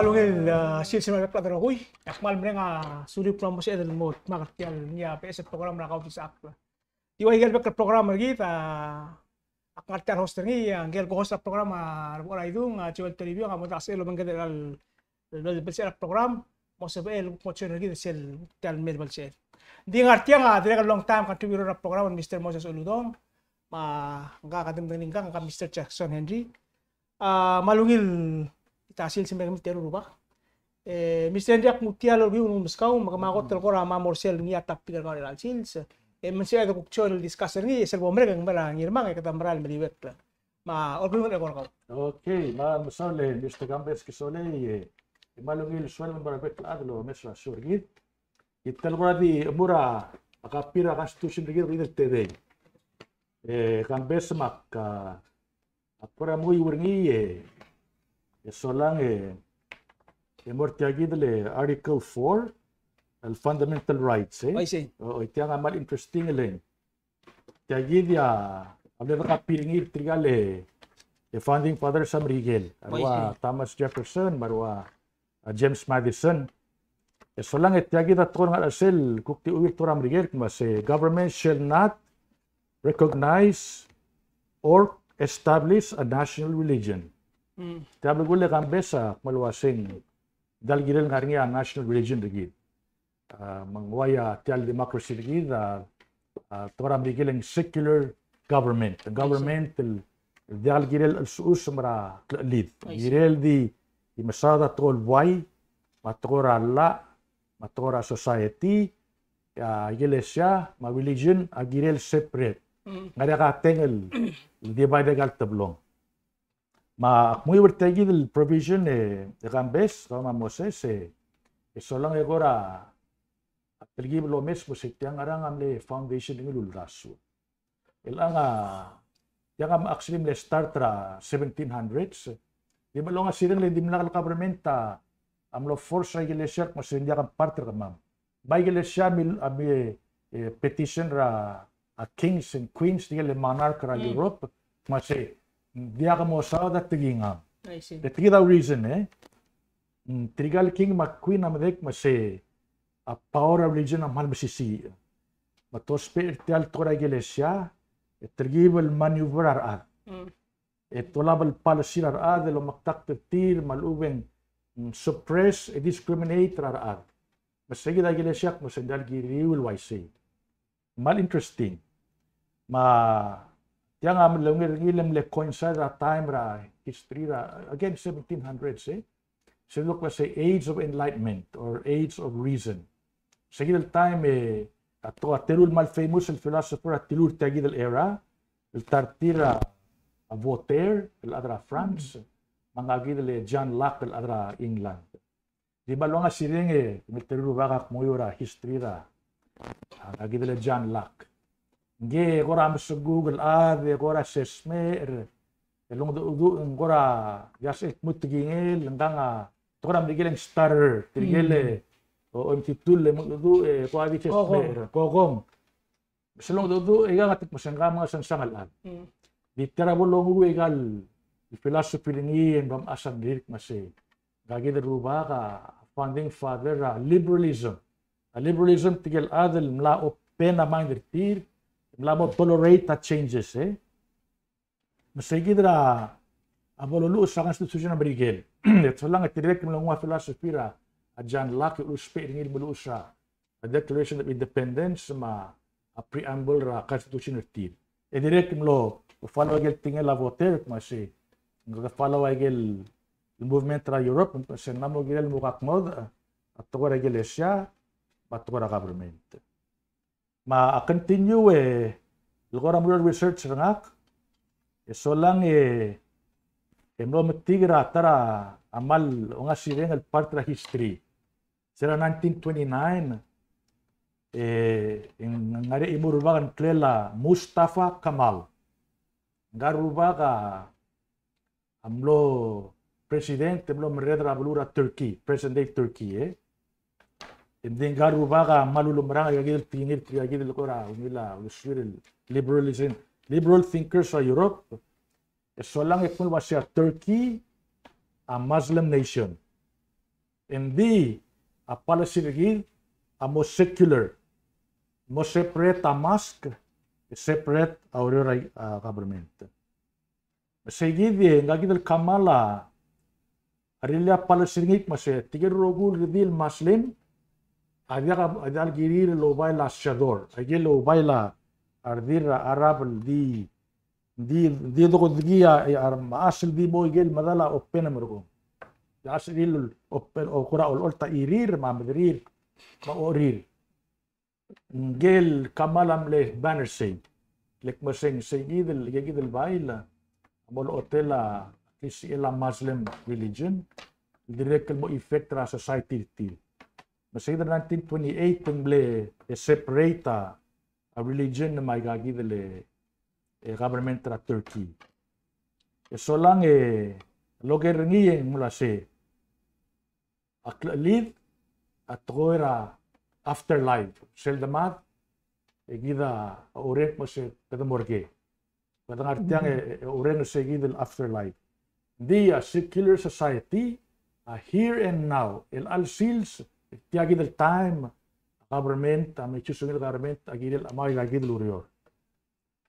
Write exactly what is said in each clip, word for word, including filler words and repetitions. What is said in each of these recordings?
Kmal ungil, a, sils er a bek el chad el rokui. Ak kmal mereng a suliu el kmo mosebeched el mo dmak er tia el ngii a beches el program er a Kausisechakl. Di ua ikel bek el program er kid, a, ak ngar tia el host er ngii, a, ngike el co-host er a program, a, Rebechor Aidung, a, Joel Toribiong, a mo dmak el sel obengked er a el, el, el belsechel a program, mo sebechel el kuk mo join er kid er sel tia el mei el belsechel. Ng di ngar tiang a dirrek el long time contributor er a program, Mister Moses Uludong, me ngka a kademedengelii ngka, ngka Mister Jackson Henry. A, kmal ungil tia el sils el mei er tia el rubak. E, Mister Henry, ak nguu tia el uriul el meskau, me ke mla kot el kora mo er sel ngii a topic er kau er a elecha el sils. E, me ng sebeched el kuk join el discuss er ngii, e sel bo merek e ng mei er a Ngirmang, e kede merael el meliuekl. Me a, uriul el kora kau. Okay, me a, mesaul e Mister Kambes Kesolei, e, e kmal ungil sueleb el mo er a bek el chad el omes er a show er kid. Kid el kora di mo er a, a copy er a Constitution er kid el tedei. E, Kambes, me ak, a, ak kora menguiu er ngii e, e solang e, e mo er tia kid el Article four, el fundamental rights, e? I see. O, o, tiang a kmal interesting el ng. Tia kid a, a mle copy er ngii er tirka el, e, founding fathers er a Merikel. A rua Thomas Jefferson, me a rua a James Madison. E solang e tia kid a tekoi er a ngar er a chelsel kuk di ungil tekoi er a Merikel, me se government shall not recognize or establish a national religion. Mm. Tia belkul e Kambes a kmal uaisei, diak el kirel ngar er ngii a national religion er kid. A, me ng uai a tia el democracy er kid, a, a, tekoi er a Merikel e ng secular government. Ng government el, el diak el kirel el chelsechusem er a klechelid. Kirel di, di mesaod a tekoi el buai, me a tekoi er a llach, me a tekoi er a society, a ikelesia, me a religion, a kirel separate. Mm. Ng ngar er ngii a kateng el, el divide er aika el teblong. Me ak menguiu er tia kid el provision e, e Kambes, kau me a Moses, e, e solang e kora, a telkib el omes me se tiang a ngerang a mle foundation er ngii el uldasu. Chelechang a, tiang a actually mle start er a seventeen hundreds. Di melong a sireng le dimlak el government a, a mlo force er a ikelesia el kmo se ng diak a part er kemam. Bai ikelesia a mil-, a mle, e, petition er a, a kings and queens, tirke el monarch er a Europe, me se, diak mosaod a tekingam. I see. E tia kid a reason, e. Mm, tirka el king me a queen a medengei me se, a power er a religion a kmal mesisiich. Me te ousbech er tia el tekoi er a ikelesia, e telkib el maneuver a rechad. Mm. E te olab el policy er a rechad el omekdakt er tir me a lechub e ng, mm, suppress e discriminate er a rechad. Me se kid a ikelesia a kmo se ng diak el kiriu el uaisei. Kmal interesting. Me tiang a mle ungil er ngii el mle coincide er a time er a history er a, again, seventeen hundreds, e. Se kuk me se Age of Enlightenment or Age of Reason. Se kid el time e, a tekoi a teru el kmal famous el philosopher a tiluu er tia kid el era, el ta er tir a, a Voltaire, el chad er a France, me ngka kid el John Locke, el chad er a England. Di melong a sireng e, ng teru el rubak a kmo er a history er a, a, ngka kid el John Locke. Ngii e kora mesuk el chad, e kora sesmecher, e longdecheduch, e kora, ya se el kmo tekingel, ngkang a, tekoi er a Merikel e ng stutter, tirke el, o, o, mtitul, e mengedecheduch, e kora di sesmecher, kokong. Se longdecheduch, e ikang a te kmo se ng kmal mengesengesang el chad. Mm. Di tia er a bo longuiu e ikal philosophy er ngii e ng mla mechas a mlirir me se, ngka kid el rubak a founding father er a liberalism. A liberalism tirke el chad el mla open a mind er tir, mla mo tolerate a changes, e. Me se kid er a bo luluches a Constitution er a Merikel. E solang e dirrek el mlo nguu a philosophy er a John Locke e uluusbech er ngii el meluches a Declaration of Independence me a preamble er a Constitution er tir. E dirrek el mlo follow a ikel tekingel a Voltaire me se, ng follow a ikel movement er a Europe, me se ng mla mo kirel el mo kakngodech a tekoi er a ikelesia me a tekoi er a government. Me a continue e, el kora mo er a research er ngak, e solang e, e mlo metik er a ta er a kmal ongasireng el part er a history. Se er a nineteen twenty-nine, e, ng ngar er ngii a chimo el rubak el ngklel a Mustafa Kemal. Ngka el rubak a a mlo president, e mlo merreder er a beluu er a Turkey, present day Turkey, e. E ng di ngka el rubak a kmal ulemerang er aika kid el tekingir, tirka kid el kora ungil a uldesuir el liberalism, liberal thinkers er a Europe. E solang e kmo el uasei a Turkey a Muslim nation. Engdi a policy er kid a mo secular, mo separate a mosque, separate a ureor er a, a, government. Me sei kid e ngka kid el Kamal a rirellii a policy er ngii el kmo se tirke el rokui el redil el Muslim a diak, a diak el kirir el obail a shador, aike el obail a redil er a Arab el di, di, di dokedekii a, a mechas el di mo ikel medal a open a merekong. Di a sebechir el open, o kora olecholt a chirir me a mederir me a ocherir. Ngike el Kamal a mle banner sei. Le kmo se ng sei kid el, ngike kid el bail a mo olechotel a klisichel a Muslim religion el dirrek el mo effect er a society er tir. Me sei kid er a nineteen twenty-eight e ng mle separate a, a religion me aika kid el, e, government er a Turkey. E solang e loker er ngii e ng mle uase a klechelid a tekoi er a afterlife, sel demad e kid a oureng el kmo se kede mo er kei. Kede ngar tiang e, e oureng er sei kid el afterlife. Di a secular society a here and now, el chelecha el sils, tia kid el taem a government, a mle choose er ngii el government a kirel a mo aika kid el ureor.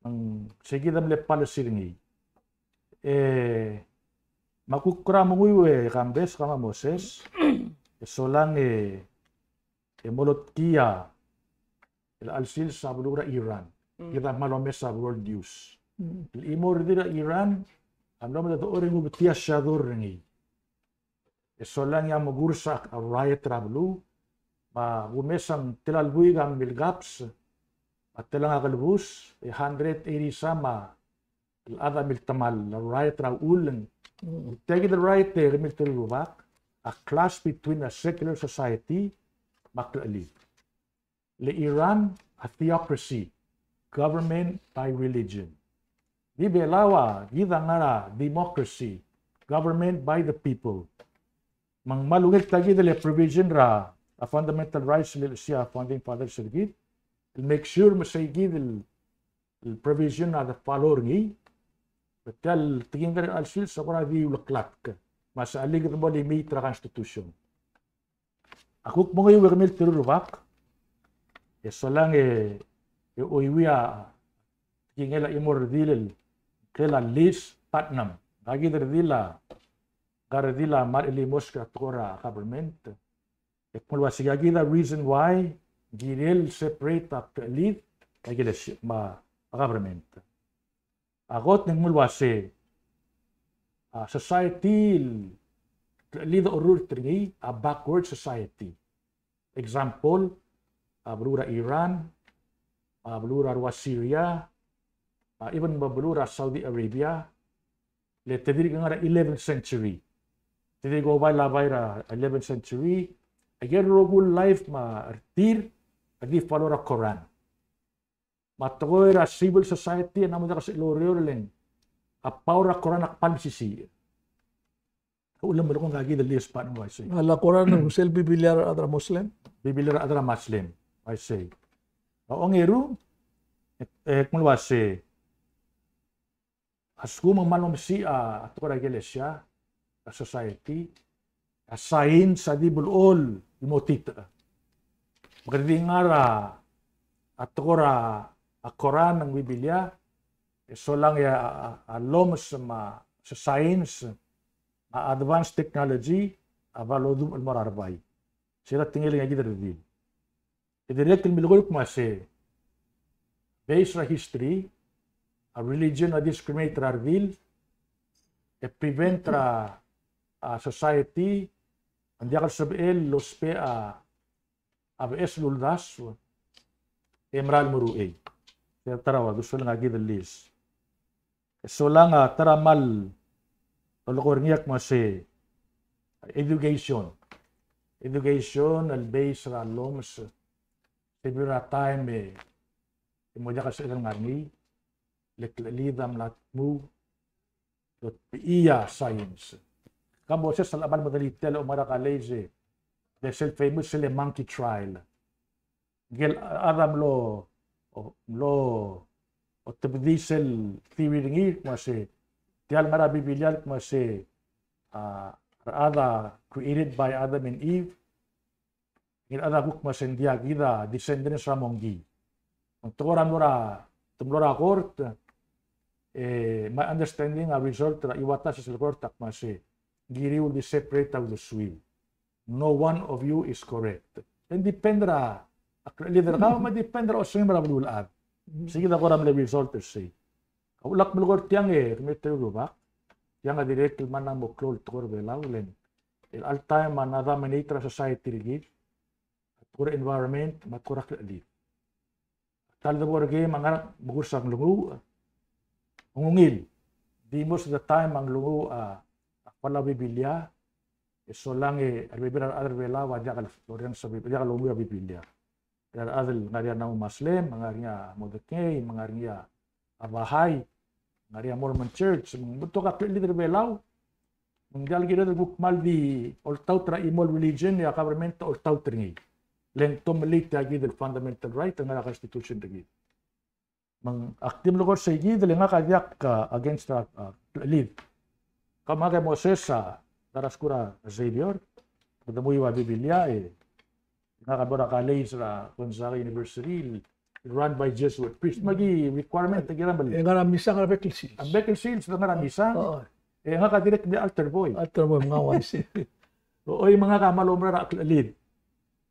Ng sei kid a mle policy er ngii. E, me a kuk kora menguiu e Kambes, kau me a Moses, e solang e, e mo lotkii a, el chelecha el sils a beluu er a Iran. Mm. Kid a kmal omes a world news. Mm. El chimo el redil er a Iran a mlo medechor e ng ubetii a shador er ngii. E solang e a mekurs a riot er a beluu, me a kumes a ng tela el buik a milgaps, me a telang a kelebus, e hundred eighty some a chad a miltemall, a riot er a uchul. Mm. Tia kid el riot e kemiu el teru el rubak, a clash between a secular society me a klechelid. Le Iran a theocracy, government by religion. Di Belau a kid a ngar er a democracy, government by the people. Me ng kmal ungil tia kid el provision er a fundamental rights el lilechesii a founding fathers er kid el make sure me sei kid el, el provision a de follow er ngii. Me tia el tekingir a chelecha el sils a kora di uleklatk me a sechal e kede mo limit er a constitution. A kuk menguiu e kemiu el teru el rubak, e solang e, e oiuii a tekingel a chimo el redil el ngklel a Liz Putnam. Ngka kid el redil a, ngka el redil a mle chelimosk er a tekoi er a government. E kmo ng uaisei, ngka kid a reason why ng kirel separate a klechelid me a ikelesia me a government. A kot e ng mle uaisei, a society el klechelid a orrurt er ngii a backward society. Example, a beluu er a Iran, a beluu er a rua Syria, a even a beluu er a Saudi Arabia, le te dirk ngar er a eleventh century. Te dirk oba el bai er a eleventh century, aike el rokui el life me a retir a di follow er a Koran. Me a tekoi er a civil society a ng mo diak el sebechel el oureor e le ng a power er a Koran a kmal mesisiich. Uchul me a leko ngka kid el Liz Putnam a uaisei. A le Koran a sel Biblia er a rechad er a Muslim. Biblia er a rechad er a Muslim a uaisei. A ongeru, e, e kmo ng uaisei, a lsekum e ng kmal mo mesisiich a tekoi er a ikelesia, a society, a science a di blechoel el mo titech. Me kede di ngar er a, a tekoi er a, a Koran me a Biblia, e solang e a, a, a llomes me a science, a advanced technology, a bo lodubech el mo er a rebai. Sel tekingel ngka kid el redil. E dirrek el milekoi el kmo uaisei, based er a history, a religion a discriminate er a redil, e prevent er a, a society, ng diak el sebechel el ousbech a, a beches el uldasu, e merael el mo er uchei. Sel ta er a ua, dusel ngka kid el Liz. E solang a ta er a kmal lolekoi er ngii a kmo uaisei, education. Education el base er a llomes. Sebechir a taem e, e mo diak el sebechel el ngar er ngii, le klechelid a mla tmuu el otebechii a science. Kau me a Moses a kmal medengelii tia el omera college, le sel famous sel monkey trial. Ngike el chad a mlo, mlo otebedii sel theory er ngii el kmo uaisei, tia el ngar er a Biblia el kmo uaisei, a, a rechad a created by Adam and Eve, ngii a rechad a kuk me se ng diak, kid a descendants er a monkey. Ng tekoi er a mlo er a, te mlo er a court, e, my understanding a result er a iuatas er sel court a kmo se, ng kiriu el di separate a uldesuiu. No one of you is correct. E ng depend er a, a klechid er kau, me a depend er a osengem er a beluulechad. Sei kid a kora mle result er sei. Ak ulak melekoi er tiang e, kemiu el rubak, tiang a dirrek el mla mo klou el tekoi er a Belau, le ng, el all time a mla dominate er a society er kid, a tekoi er a environment, me a tekoi er a klechid. Ta el debo er kemam a ngar er a mekurs a nglunguuch, ng ungil. Di most of the time a nglunguuch a, a kmal a Bibilia, e solang e a rebebil er a rechad er a Belau a diak el, diak el onguiu a Bibilia. Er a rechad el ngar er ngii a Nau Maslem, ngar er ngii a Modekngei, ngar er ngii a Baha'i, ngar er ngii a Mormon Church, me ng betok a klechid er a Belau, me ng diak el kired el kuk kmal di oltaut er a chimo el religion e a government a oltaut er ngii. Le ng tomellii tia kid el fundamental right el ngar er a constitution er kid. Me ng ak di melekoi er sei kid, le ngak a diak, a, against a, a, klechid. Kau me ngak e Moses a, ta er a skuul er a Xavier, kede menguiu a Bibilia, e, ngak a bo er a college er a Gonzaga University, run by Jesuit priest. Me aki requirement, aki ngar er a mle. E ngar er a misa, ngar er a bek el sils. A bek el sils, ngar er a misa. Oo. E ngak a dirrek el altar boy. Altar boy, me ng uaisei. Oi, me ngak a kmal oumera er a klechid.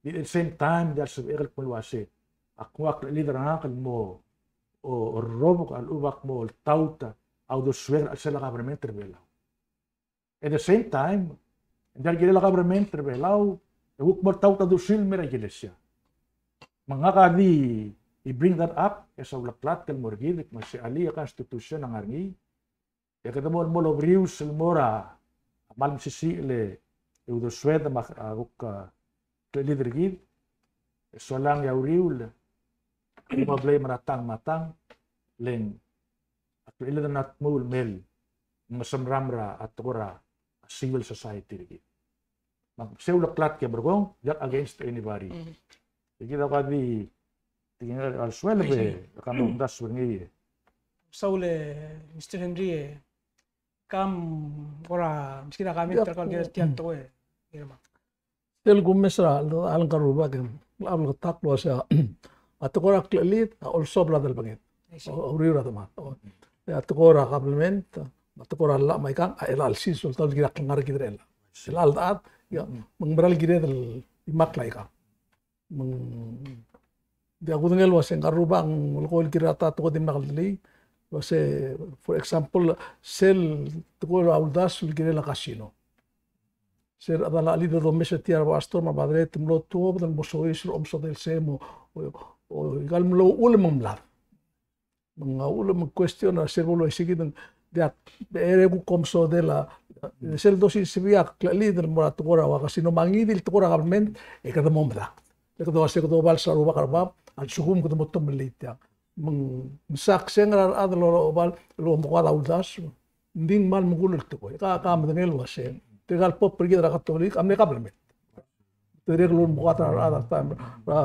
Di at the same time, di a lsebechek el kmo el uase, ak nguu a klechid er ngak el mo, o, orrobek a lechub ak mo oltaut a uldesuek er a chelsel a government er a Belau. At the same time, ng diak el kirel a government er a Belau e kuk mo oltaut a uldesuir el mei er a ikelesia. Me ngak a di, I bring that up e se a uleklatk el mo er kid, me se a lii a constitution a ngar er ngii, e kede mo, mo oberius el mo er a kmal mesisiich el uldesued me a, a kuk, a, klechid er kid, e solang e a uriul, e mo blame er a tang me a tang, le ng a klechid a dmu el mei el mesemram er a tekoi er a civil society er kid. Me se uleklatk e merekong, diak against anybody. Mm. E kid a kuk di, di ngar er a sueleb e, kemam a omdasu er ngii. Saul, e, Mister Henry, e, kam kora, meskid a comment er kau el kirel tia el tekoi, e, Sel kumes er a, a lengar er a rubak e, a bleketakl el uase a tekoi er a klechid a olsobel a delebenged. I see. O, uriul er a demat. O, a tekoi er a kabelment, a tekoi er a llach me aikang, a chelecha el sils el oltaut el kired el ngar er kid er chelechang. Chelecha el chad, ia, me ng mera el kired el imakl aikang. Me ng diak kudengei el uase ngar er a rubak ng lekoi el kirel a ta tekoi el dimlak el dulii, el uase, for example, sel tekoi er a uldasu el kirel a casino. Sel chad a chelid a domes er tia el pastor me a padre, te mlo tuobed el mo soiseb er a omesodel sei me, o, o, o, ika el mlo uchul me ng mlad. Me ng uchul me ng question er sel bo luaisei kid, ng diak, e le kuk omesodel a, sel dosiik a sebechek el chelid el mo er a tekoi er a ua casino me a ngii di el tekoi er a government, e kede mo medakt. Le kede uase kede obals er a rubak er a bab, a lsekum kede mo tomellii tiang. Me ng, me ng sakseng er a rechad el obal, el omekoad a uldasu. Ng di ng kmal mekull el tekoi. Ka, ka medengei el uase, tirka el pope er kid er a Katolik a mle government. Te dirrek el omekoad er a rechad er a taem er a,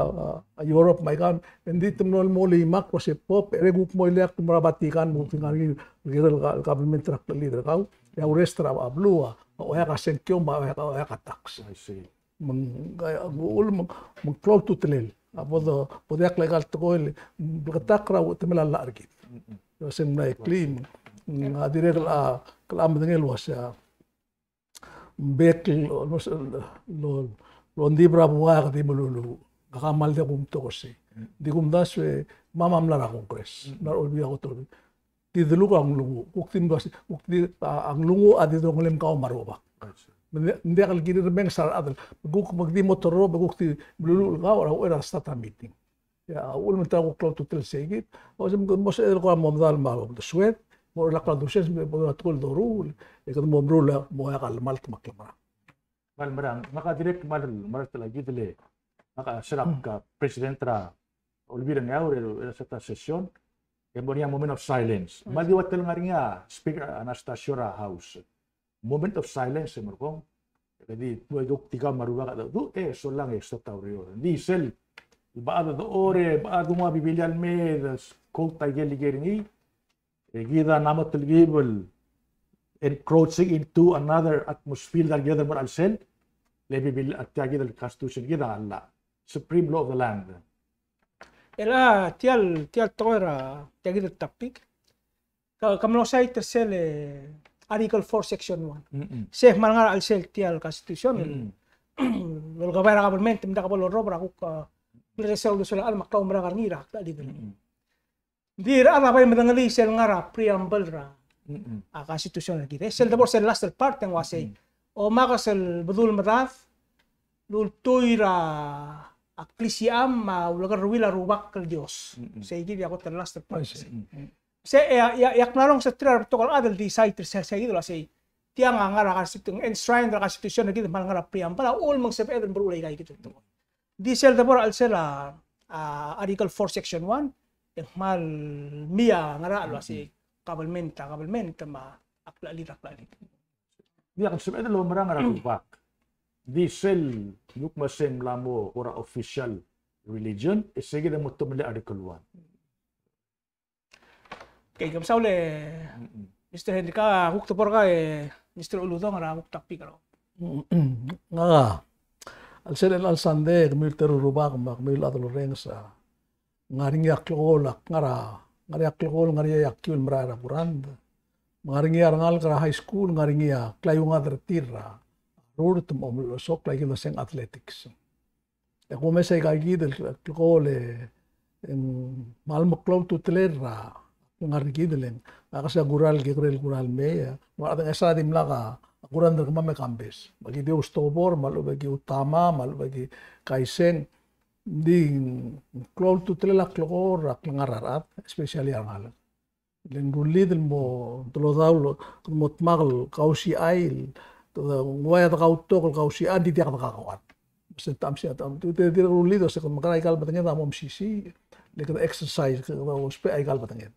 a, Europe me aikang, e ng di te mlo, mlo imakl el uase pope, e le kuk mo ileakl el mo er a Vatican me kuk di ngar er ngii el kirel a government er a klechid er kau, e a urrest er a beluu a oeak a sengkio me a oeak, oeak a tax. I see. Me ng, a, uchul me ng, me ng klou a ultutelel. A bo de, bo diak el aika el tekoi el bleketakl er a uchetemel a llach er kid. Mm-mm. Uase ng mla iklii, me ng, a dirrek el, a, kede medengei el uase a bek el, lo, lo, lo, longdibel er a buai a kede meluluuch. Ngak a kmal diak kumtok er sei. Mm. Di kumdasu e, kemam a mla er a Congress. Mm. Mla er a Olbiil er a Kot el Olbiil. Di deluk a nglunguuch, kuk di mlo, kuk di, a, a nglunguuch a di dongelem kau me a rubak. I see. Me ng diak el kirir el menges a rechad el, kuk me kdi mo terror, me kuk di meluluuch el kau, er a uchei er a start a meeting. Ia, a uchul me ng ta kuk klou a ultutelel sei kid, a uase me ng mo sebeched el kora mo medal me a uldesued, mo er a klou a uldesued, me bo er a tekoi el doruul, e kede mo meruul, mo oeak a llemalt me a klemerang. Kmal merang, ngak a dirrek el kmal, kmal mereng er a kid el, ngak a se er a, mm, president er a Olbiil er a Ngeaur, er a, er a set a session, e mo er ngii a moment of silence. Mm. Kmal di ua te ngar er ngii a speaker Anastasio er a House. Moment of silence e merekong. E kede di, ua kuk di kau me a rubak a dedu, e solang e sot a ureor. Ng di sel, bechad a dechor e, bechad a nguu a Biblia el mei, e de quote a ikel ikel er ngii, e kid a mla mo telkib el encroaching into another atmosphere, tia kid el mo er a chelsel, le bebil a tia kid el constitution kid a llach, supreme law of the land. El a, tia el, tia el tekoi er a, tia kid el topic. Ke, ke mlo cite er sel, eh, Article four, Section one. Mm-mm. Se kmal ngar er a chelsel tia el constitution. Mm-mm. El olekebai er a government, me ng diak bo lerrob er a kuk, eh, resolution el me a klaumerang er ngii er a, a legal. Mm-mm. Ng di a rechad a bai medengelii sel ngar er a preamble er a, mm-mm, a constitution er kid. Sel debo er sel last part e ng uasei. Mm-mm. Omakes el bedul medad, el ultuil er a klisicham me a ulekerreuil a Rubak el Dios. Mm-mm. Sei kid a kot el last part. I see. Mm-mm. Se, e, e, e ak mla rongesii er tir a rebetok el chad el di cite er se, sei kid el uasei. Tiang a ngar er a constitution, enshrine er a constitution er kid el kmal ngar er a preamble, a uchul me ng sebeched el meruul aika kid el tekoi. Di sel debo er a chelsel a, a, Article four, Section one, e ng kmal mei a ngerachel el uasei, mm-hmm, government a government me a klecheliil a klecheliil. Diak, ng sebeched el oumerang er a Rubak. Di sel, kuk me se ng mla mo er a official religion, e sei kid a mo tuobed er a Article one. Okay, ke mesaul e, mm-mm, Mister Henry, ka kuk debo er kau e Mister Uludong er a kuk topic er kau. Ngak a, a chelsel a Sunday, kemiu el teru el rubak me kemiu el chad el orrenges a, ngar er ngii a klekool, ngar er a, ngar er ngii a klekool, ngar er ngii a iakiu el merael er a kurangd. Me ngar er ngii a rengalek er a high school, ngar er ngii a klaiungad er tir er a rurt me a omesokl, aike el dosang athletics. E kumes aika kid el klekool e ng kmal meklou a ultutelel er a ngar er kid el, e ngak a se a kural, kekerei el kural el mei, e ng ua chad e ng sel dimlak a kurangd er kemam e Kambes. Me aki di oustobed, me a lechub e ki outama, me a lechub e ki kaiseng. Ng di ng klou a ultutelel a klekool er a klengar er a rechad, especially a rengalek. Le ng rullid el mo, dolodaul, mo dmak el kausichai, el, ng uai a dekautok el kausichai, ng di diak dekakoad. Se ng taem, se ng taem, te, te, te rullid, se kede mekerang aika el bedenged a mo mesisiich, le kede exercise, kede ousbech aika el bedenged.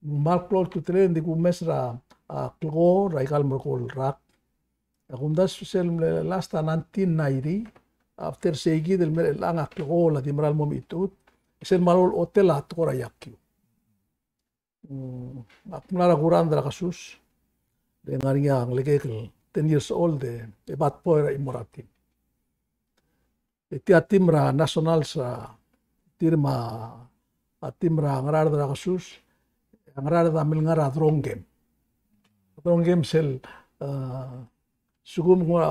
Ng kmal klou a ultutelel, ng di kumes er a, a, klekool er aika el merekong el rak. A kumdasu sel mle last a nineteen ninety, after sei kid el mei er chelechang a klekool a di mera el mo mechitechut, sel kmal olechotel a tekoi er a iakiu. Mm, ak mla er a kurangd er a kesus, le ngar er ngii a ngelekek el ten years old e, e bat boy er a chimo er a team. E tia a team er a Nationals a, tir me a, a team er a Ngaraard er a kesus, a Ngaraard a mle ngar er a drong game. Drong game sel, a, sekum ng ua,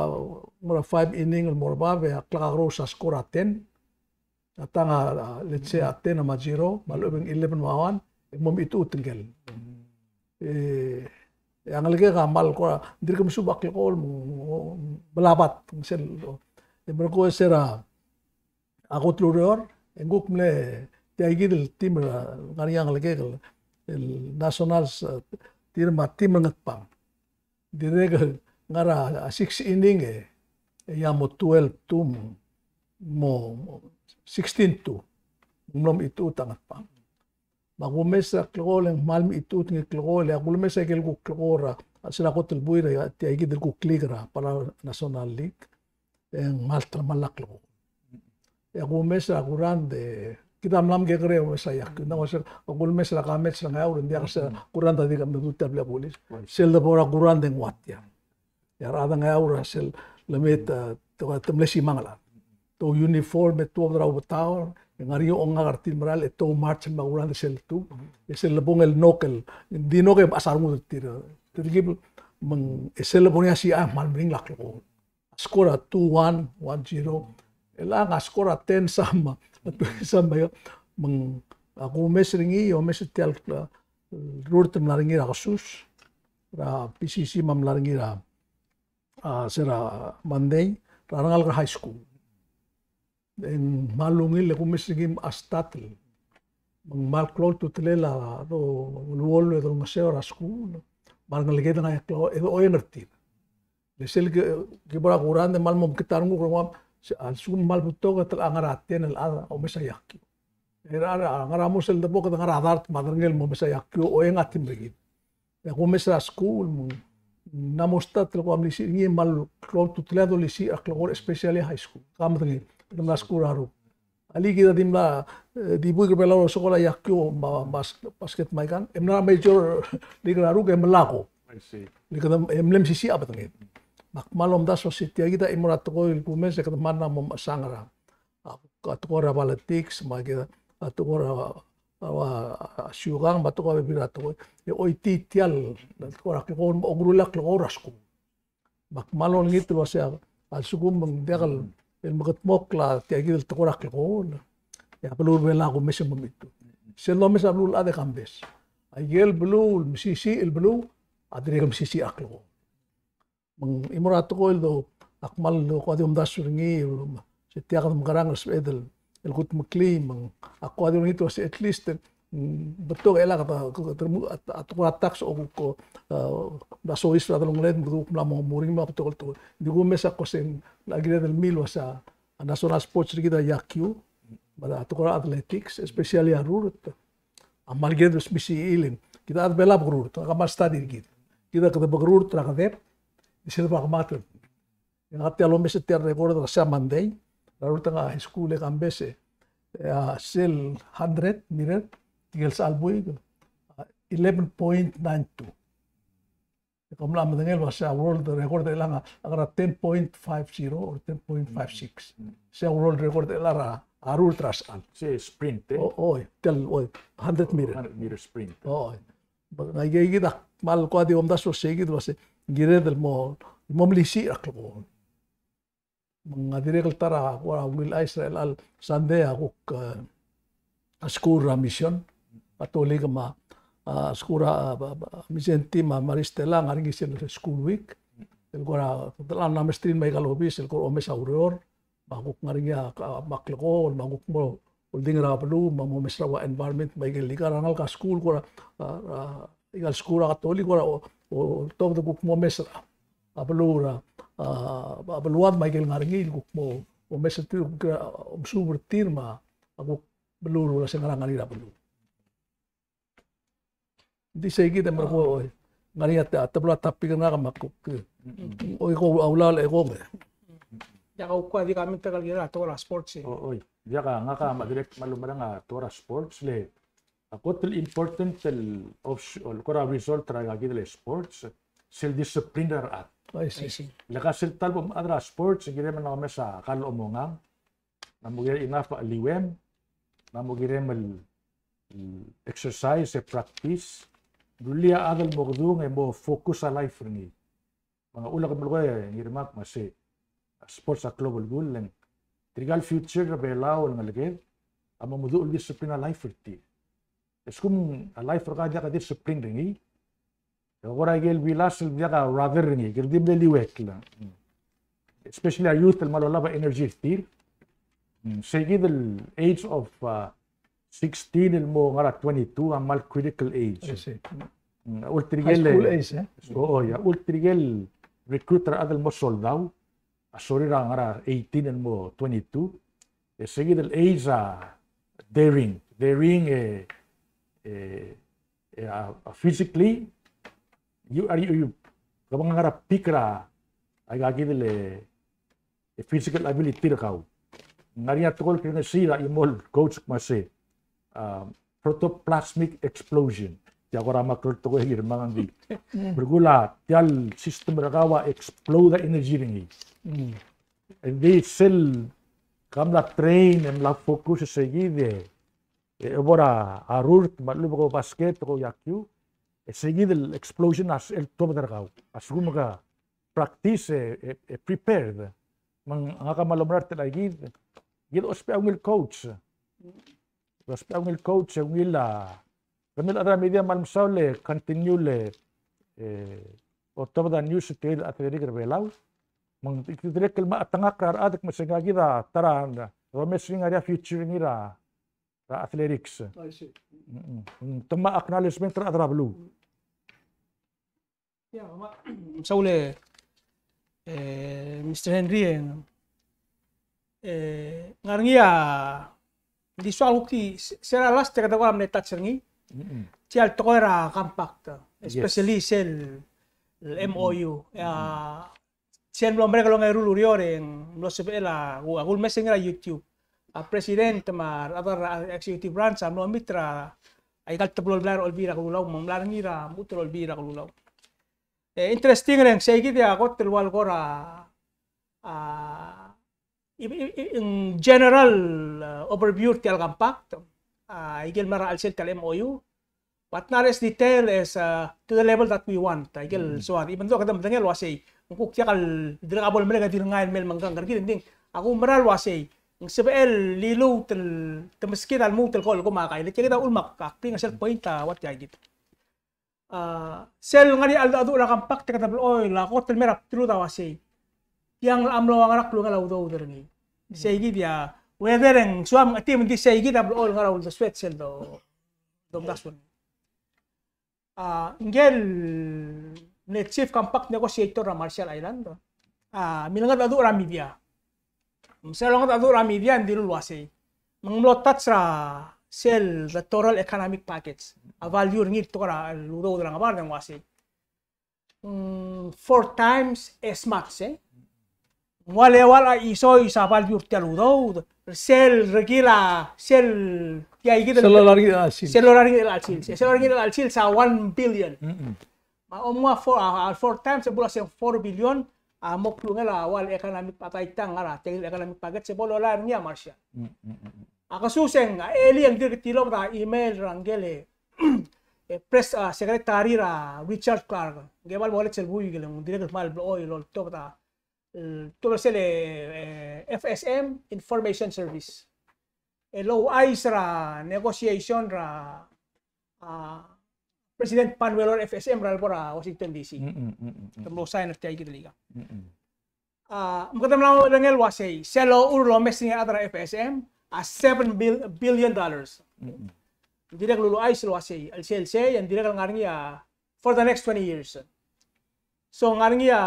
ng ua five inning el mo er bab e a klekakerous a score a ten, a tang a, a, let's say, a ten me a zero, me a lechub e ng eleven me a one, e ng mo mechitechut ngike el. E, e a ngelekek a kmal kora, ng dirk mesuub a klekool, me ng, me ng mla bat, ng sel, e merekong e se er a, a kot el ureor, e ng kuk mle, tia kid el team er a, ngar er ngii a ngelekek el, el Nationals, e, tir me a team er a Ngatpang. Dirrek el ngar er a six inning e, e a mo twelve two mo, mo sixteen two. Ng mlo mechitechut a Ngatpang. Me a kumes er a klekool e ng kmal mechitechut ngii el klekool, e a kulemes a ikel kuk klekool er a, a sel kot el buil er a, tia kid el kuk league er a Palau National League. E ng kmal telemall a klekool. E a kumes er a kurangd e, kid a mla mekekerei e omes a iakiu. Ng ua se, a kulemes er a Comets er a Ngeaur, ng diak se a kurangd a di kemedul tia el blil a bulis. Sel debo er a kurangd e ng ua tia. E a rechad er a Ngeaur a sel lemei e te, te mle simanget a. Te uniform e tuobed er a Ubetaur, e ngar er ngii a ongak er tir el merael, e te march me a kurangd sel tub. E sel lebong el nok el, di nok e mechas a rengud er tir. Telkib me ng, e sel lebong e a sichang e kmal meringel a klekool. Score a two one, one zero. Chelechang a score a ten some, a twenty some, me ng, a kumes er ngii, omes er tia el, a, rurt el mla er ngii er a kesus, er a P C C me a mla er ngii er a, a, se er a Monday, er a rengalek er a high school. E ng kmal ungil e kumes er ngii me a start el. Me ng kmal klou a ultutelel a, do, luolul e dolengeseu er a skuul. Me a rengeleked a ngar er ngii a klekool, e dochoeng er tir. Le sel ki, ki bo er a kurangd e kmal mo mekngit a renguk er a nguu, se, a lsekum kmal betok e te locha ngar er a ten el chad a omes a iakiu. E a, a ngar er a mo sel debo kede ngar er a dart me a derengel el mo omes a iakiu, ochoeng a team er kid. E a kumes er a skuul, me ng mla mo start el kuk melisiich er ngii, me kmal klou a ultutelel a dolisiich er a klekool, especially high school. Ke medengei, kede mla skuul er a Ruk. Alii, kid a di mla, e, di buik er a Belau el sokol a iakiu me a, me a bas-, basket me aikang. E mla er a major league er a Ruk e melai a Ko. I see. Le kede, e mle mesisiich a bedenged. Me ak kmal omdasu el uase tia kid a chimo er a tekoi el kumes e kede mla mo mechesang er a, a, a tekoi er a politics, me a kid a tekoi er a, a, a, a siukang, me a tekoi er a bebil er a tekoi. E choitii tia el tekoi er a klekool, me okerulel a klekool er a skuul. Me ak kmal olengit el uase a lsekum ng diak el, el mekedmokl a tia kid el tekoi er a klekool, e a beluu er a Belau a kumes e mo mechitechut. Sel lomes a beluu el chad e Kambes. Aike el beluu el mesisiich el beluu a dirrek el mesisiich a klekool. Me ng chimo er a tekoi el do, ak kmal do ko di omdasu er ngii, se tia kede mekerang el sebeched el, el kudmeklii, me ng ak ko di olengit el uase at least, mm, betok el a kede, kede, kede, a, a tekoi er a tax a kuk, a, mla soiseb er a delongeled, me kuk mla mo meringel me a betok el tekoi. Ng di kumes a ko se ng kired el milai el uase a national sports er kid a yakiu, me a tekoi er a athletics, especially a rurt. A kmal kired el mesisiich el, kid a chad er a Belau a bekerurt, a kmal study er kid. Kid a kede bekerurt er a kedeb, di sel bo kemeldel. Ngak a tia el omes er tia el record er a se er a Monday, er a rurt er a high school e Kambes e, a sel hundred meter, tirke el sechal buik, a, eleven point nine two. E kom mla medengei el uase a world record er chelechang a ngar er a ten point five zero or ten point five six. Se a world record er chelechang er a rurt er a sechal. Se sprint, e? O, oi, tia el, oi, hundred meter. Hundred meter sprint. Oi. Ng aikakid a kmal ko di omdasu er seikid el uase ng kired el mo, mo melisiich er a klekool. Me ng dirrek el ta er a, kora ungil chais er chelecha el Sunday a kuk, e, a skuul er a Mission Katolik me a, a, skuul er a, a, a, Mission Team me a Maris Stella a ngar er ngii sel School Week. El kora, te mla mesterir me aika el obis, el kora omes a ureor, me a kuk ngar er ngii a, a, me a klekool, me a kuk mo oldingel er a beluu, me a mo omes er a ua environment, me aike el ika el ngalek er a skuul, kora, a, a, ika el skuul er a Katolik, kora o, o, oltobed e kuk mo omes er a a beluu er a, a, a beluad me aike el ngar er ngii, el kuk mo, mo omes er tir, kuk, a, omesuub er tir me a kuk beluu el uase ngera ngar er ngii er a beluu. Ng di seikid e merekong, oi. Ngar er ngii a te, a teblo el topic er ngak me a kuk, oi, ko a ulaol e kong e. Diak a kuk a di comment er a tekoi er a sports, e. O, oi. Diak a ngak a me a dirrek el kmal mereng a tekoi er a sports le a kot el important el of, el kora result er aikakid el sports, sel discipline er a rechad. I see. I see. Le ka sel ta el bo mchad er a sports, ng kirem el omes a kall el omongang, me a mo kirem el enough a cheliuem, me a mo kirem el, el exercise e practice, rullii a chad el mo kedung e mo focus a life er ngii. Me ng uchul e ke melekoi e Ngirmak me a se, a sports a klou el goal, le ng tirka el future er a Belau el ngeleked a mo meduch el discipline a life er tir. E a lsekum a life er kau a diak a discipline er ngii, e kora aike el bilas el diak a rather er ngii, kede di mle liuekl. Especially a youth el kmal olab a energy er tir. Mm, seikid el age of, uh, sixteen el mo ngar er a twenty-two a kmal critical age. I see. Mm, a ultirke el, high school age, e? O, o, ia, a ultirke el recruit er a chad el mo soldau a sorir a ngar er a eighteen el mo twenty-two. E seikid el age a daring, daring e, e, e a, a physically, you are, you, you, ke ngar er a peak er a, aikakid el, e, e physical ability er kau. Ng ngar er ngii a tekoi el kirrengesii er a chimo el coach me a se, um, protoplasmic explosion. Tia kora meklou el tekoi er ngii me ng di. Belkul a tia el system er kau a explode a energy er ngii. Mm. Ng di sel ke mla train e mla focus e seikid e, e bo er a rurt me a lechub e ko basket, ko yakiu, e seikid el explosion a sel tuobed er kau. A lsekum ke practice e, e, e prepared. Me ng, ngak a kmal oumera er tia el kid, kid a ousbech a ungil coach. Ousbech a ungil coach, e ungil a, kemiu el chad er a media me a le mesaul e continue le, e, otobed a news er tia el athletic er a Belau. Me ng dirrek el me a chetengakl er a rechad el kmo se ngak kid a ta er a, domes er ngii a ngar er ngii a future er ngii er a, er a athletics. I see. Mm, mm. Te me a acknowledgement er a rechad er a beluu. Ia, me a, mesaul e, e, Mister Henry, e, e, ngar er ngii a, di soak el kuk, se, se er a last e kede kora mle touch er ngii. Mm-mm. Tia el tekoi er a compact, yes, especially sel, el M O U. Mm-mm. Ia, sel mlo merek el ongeru el ureor e ng mlo sebechel a, a kulmes er ngii er a YouTube. A president me a rechad er a executive branch a mlo meet er a, aika el teblo el blai er a Olbiil er a Kelulau, me ng mla er ngii er a mechut el Olbiil er a Kelulau. E interesting e ng sei kid a kot el ua el kora, a, i, i, i, in general, a, overview er tia el compact, a, ikel mera el chelsel tia el M O U, but not as detailed as, uh, to the level that we want. Aikel soad, even though kede medengei el uasei, ng kuk diak el dirk a bo lemerek e dirk ngai el mei el mengkang er kid, ng di ak oumerang el uasei, ng sebechel el liluut el te meskid a lmuut el ko el ko me a kai. Le tia kid a ulemak, ak bring er sel point a ua tia kid. A, sel ngar er ngii a cheldecheduch er a compact e kede blechoel a kot el mei er a bdelud a uasei, tiang a mlo ua ngera klungel a udoud er ngii. Sei kid a, whether e ng soam ng chetim, ng di sei kid a blechoel ngar er a uldesued sel do domdasu. A, ngike el mle chief compact negotiator er a Marshall Island a milengedecheduch er a media. Me sel longedecheduch er a media e ng dilu el uasei, me ng mlo touch er a sel the total economic package, a value er ngii el tekoi er a udoud er a ngebard e ng uasei, mm, four times as much, e ng ua le eua el chisois a value er tia el udoud er sel rekil a, sel tia kid el, sel lorael er ngii el chelsel, sel lorael er ngii el chelsel, sel lorael er ngii el chelsel a one billion. Mm-mm. Me a omnguu a four, a, a four times, e bo el uasei ng four billion a mo klungel a ua el economic, a taitang ngar er a tia el economic package, e bo lolai er ngii a Marshall. Mm-mm. A kesus e ng, a elii e ng dirk tilobed a email er a ngike el, e, press, a, secretary er a Richard Clarke. Ngike el kmal mo olech el buik el ng dirrek el kmal blechoel el oltobed a, el tuobed er sel, e, F S M Information Service el ouchais er a negotiation er a, a, President Panuelo er a F S M er a lebo er a Washington D C. Mm, mm, mm, mm, mm. Te mlo sign er tia kid el ikang. Mm, mm. A, me kede mla medengei el uasei, sel ochur el omes er ngii a rechad er a F S M a seven bil-, billion dollars. Mm, mm. Ng dirrek el uluuchais el uasei, el sel sei, e ng dirrek el ngar er ngii a for the next twenty years. So, ngar er ngii a,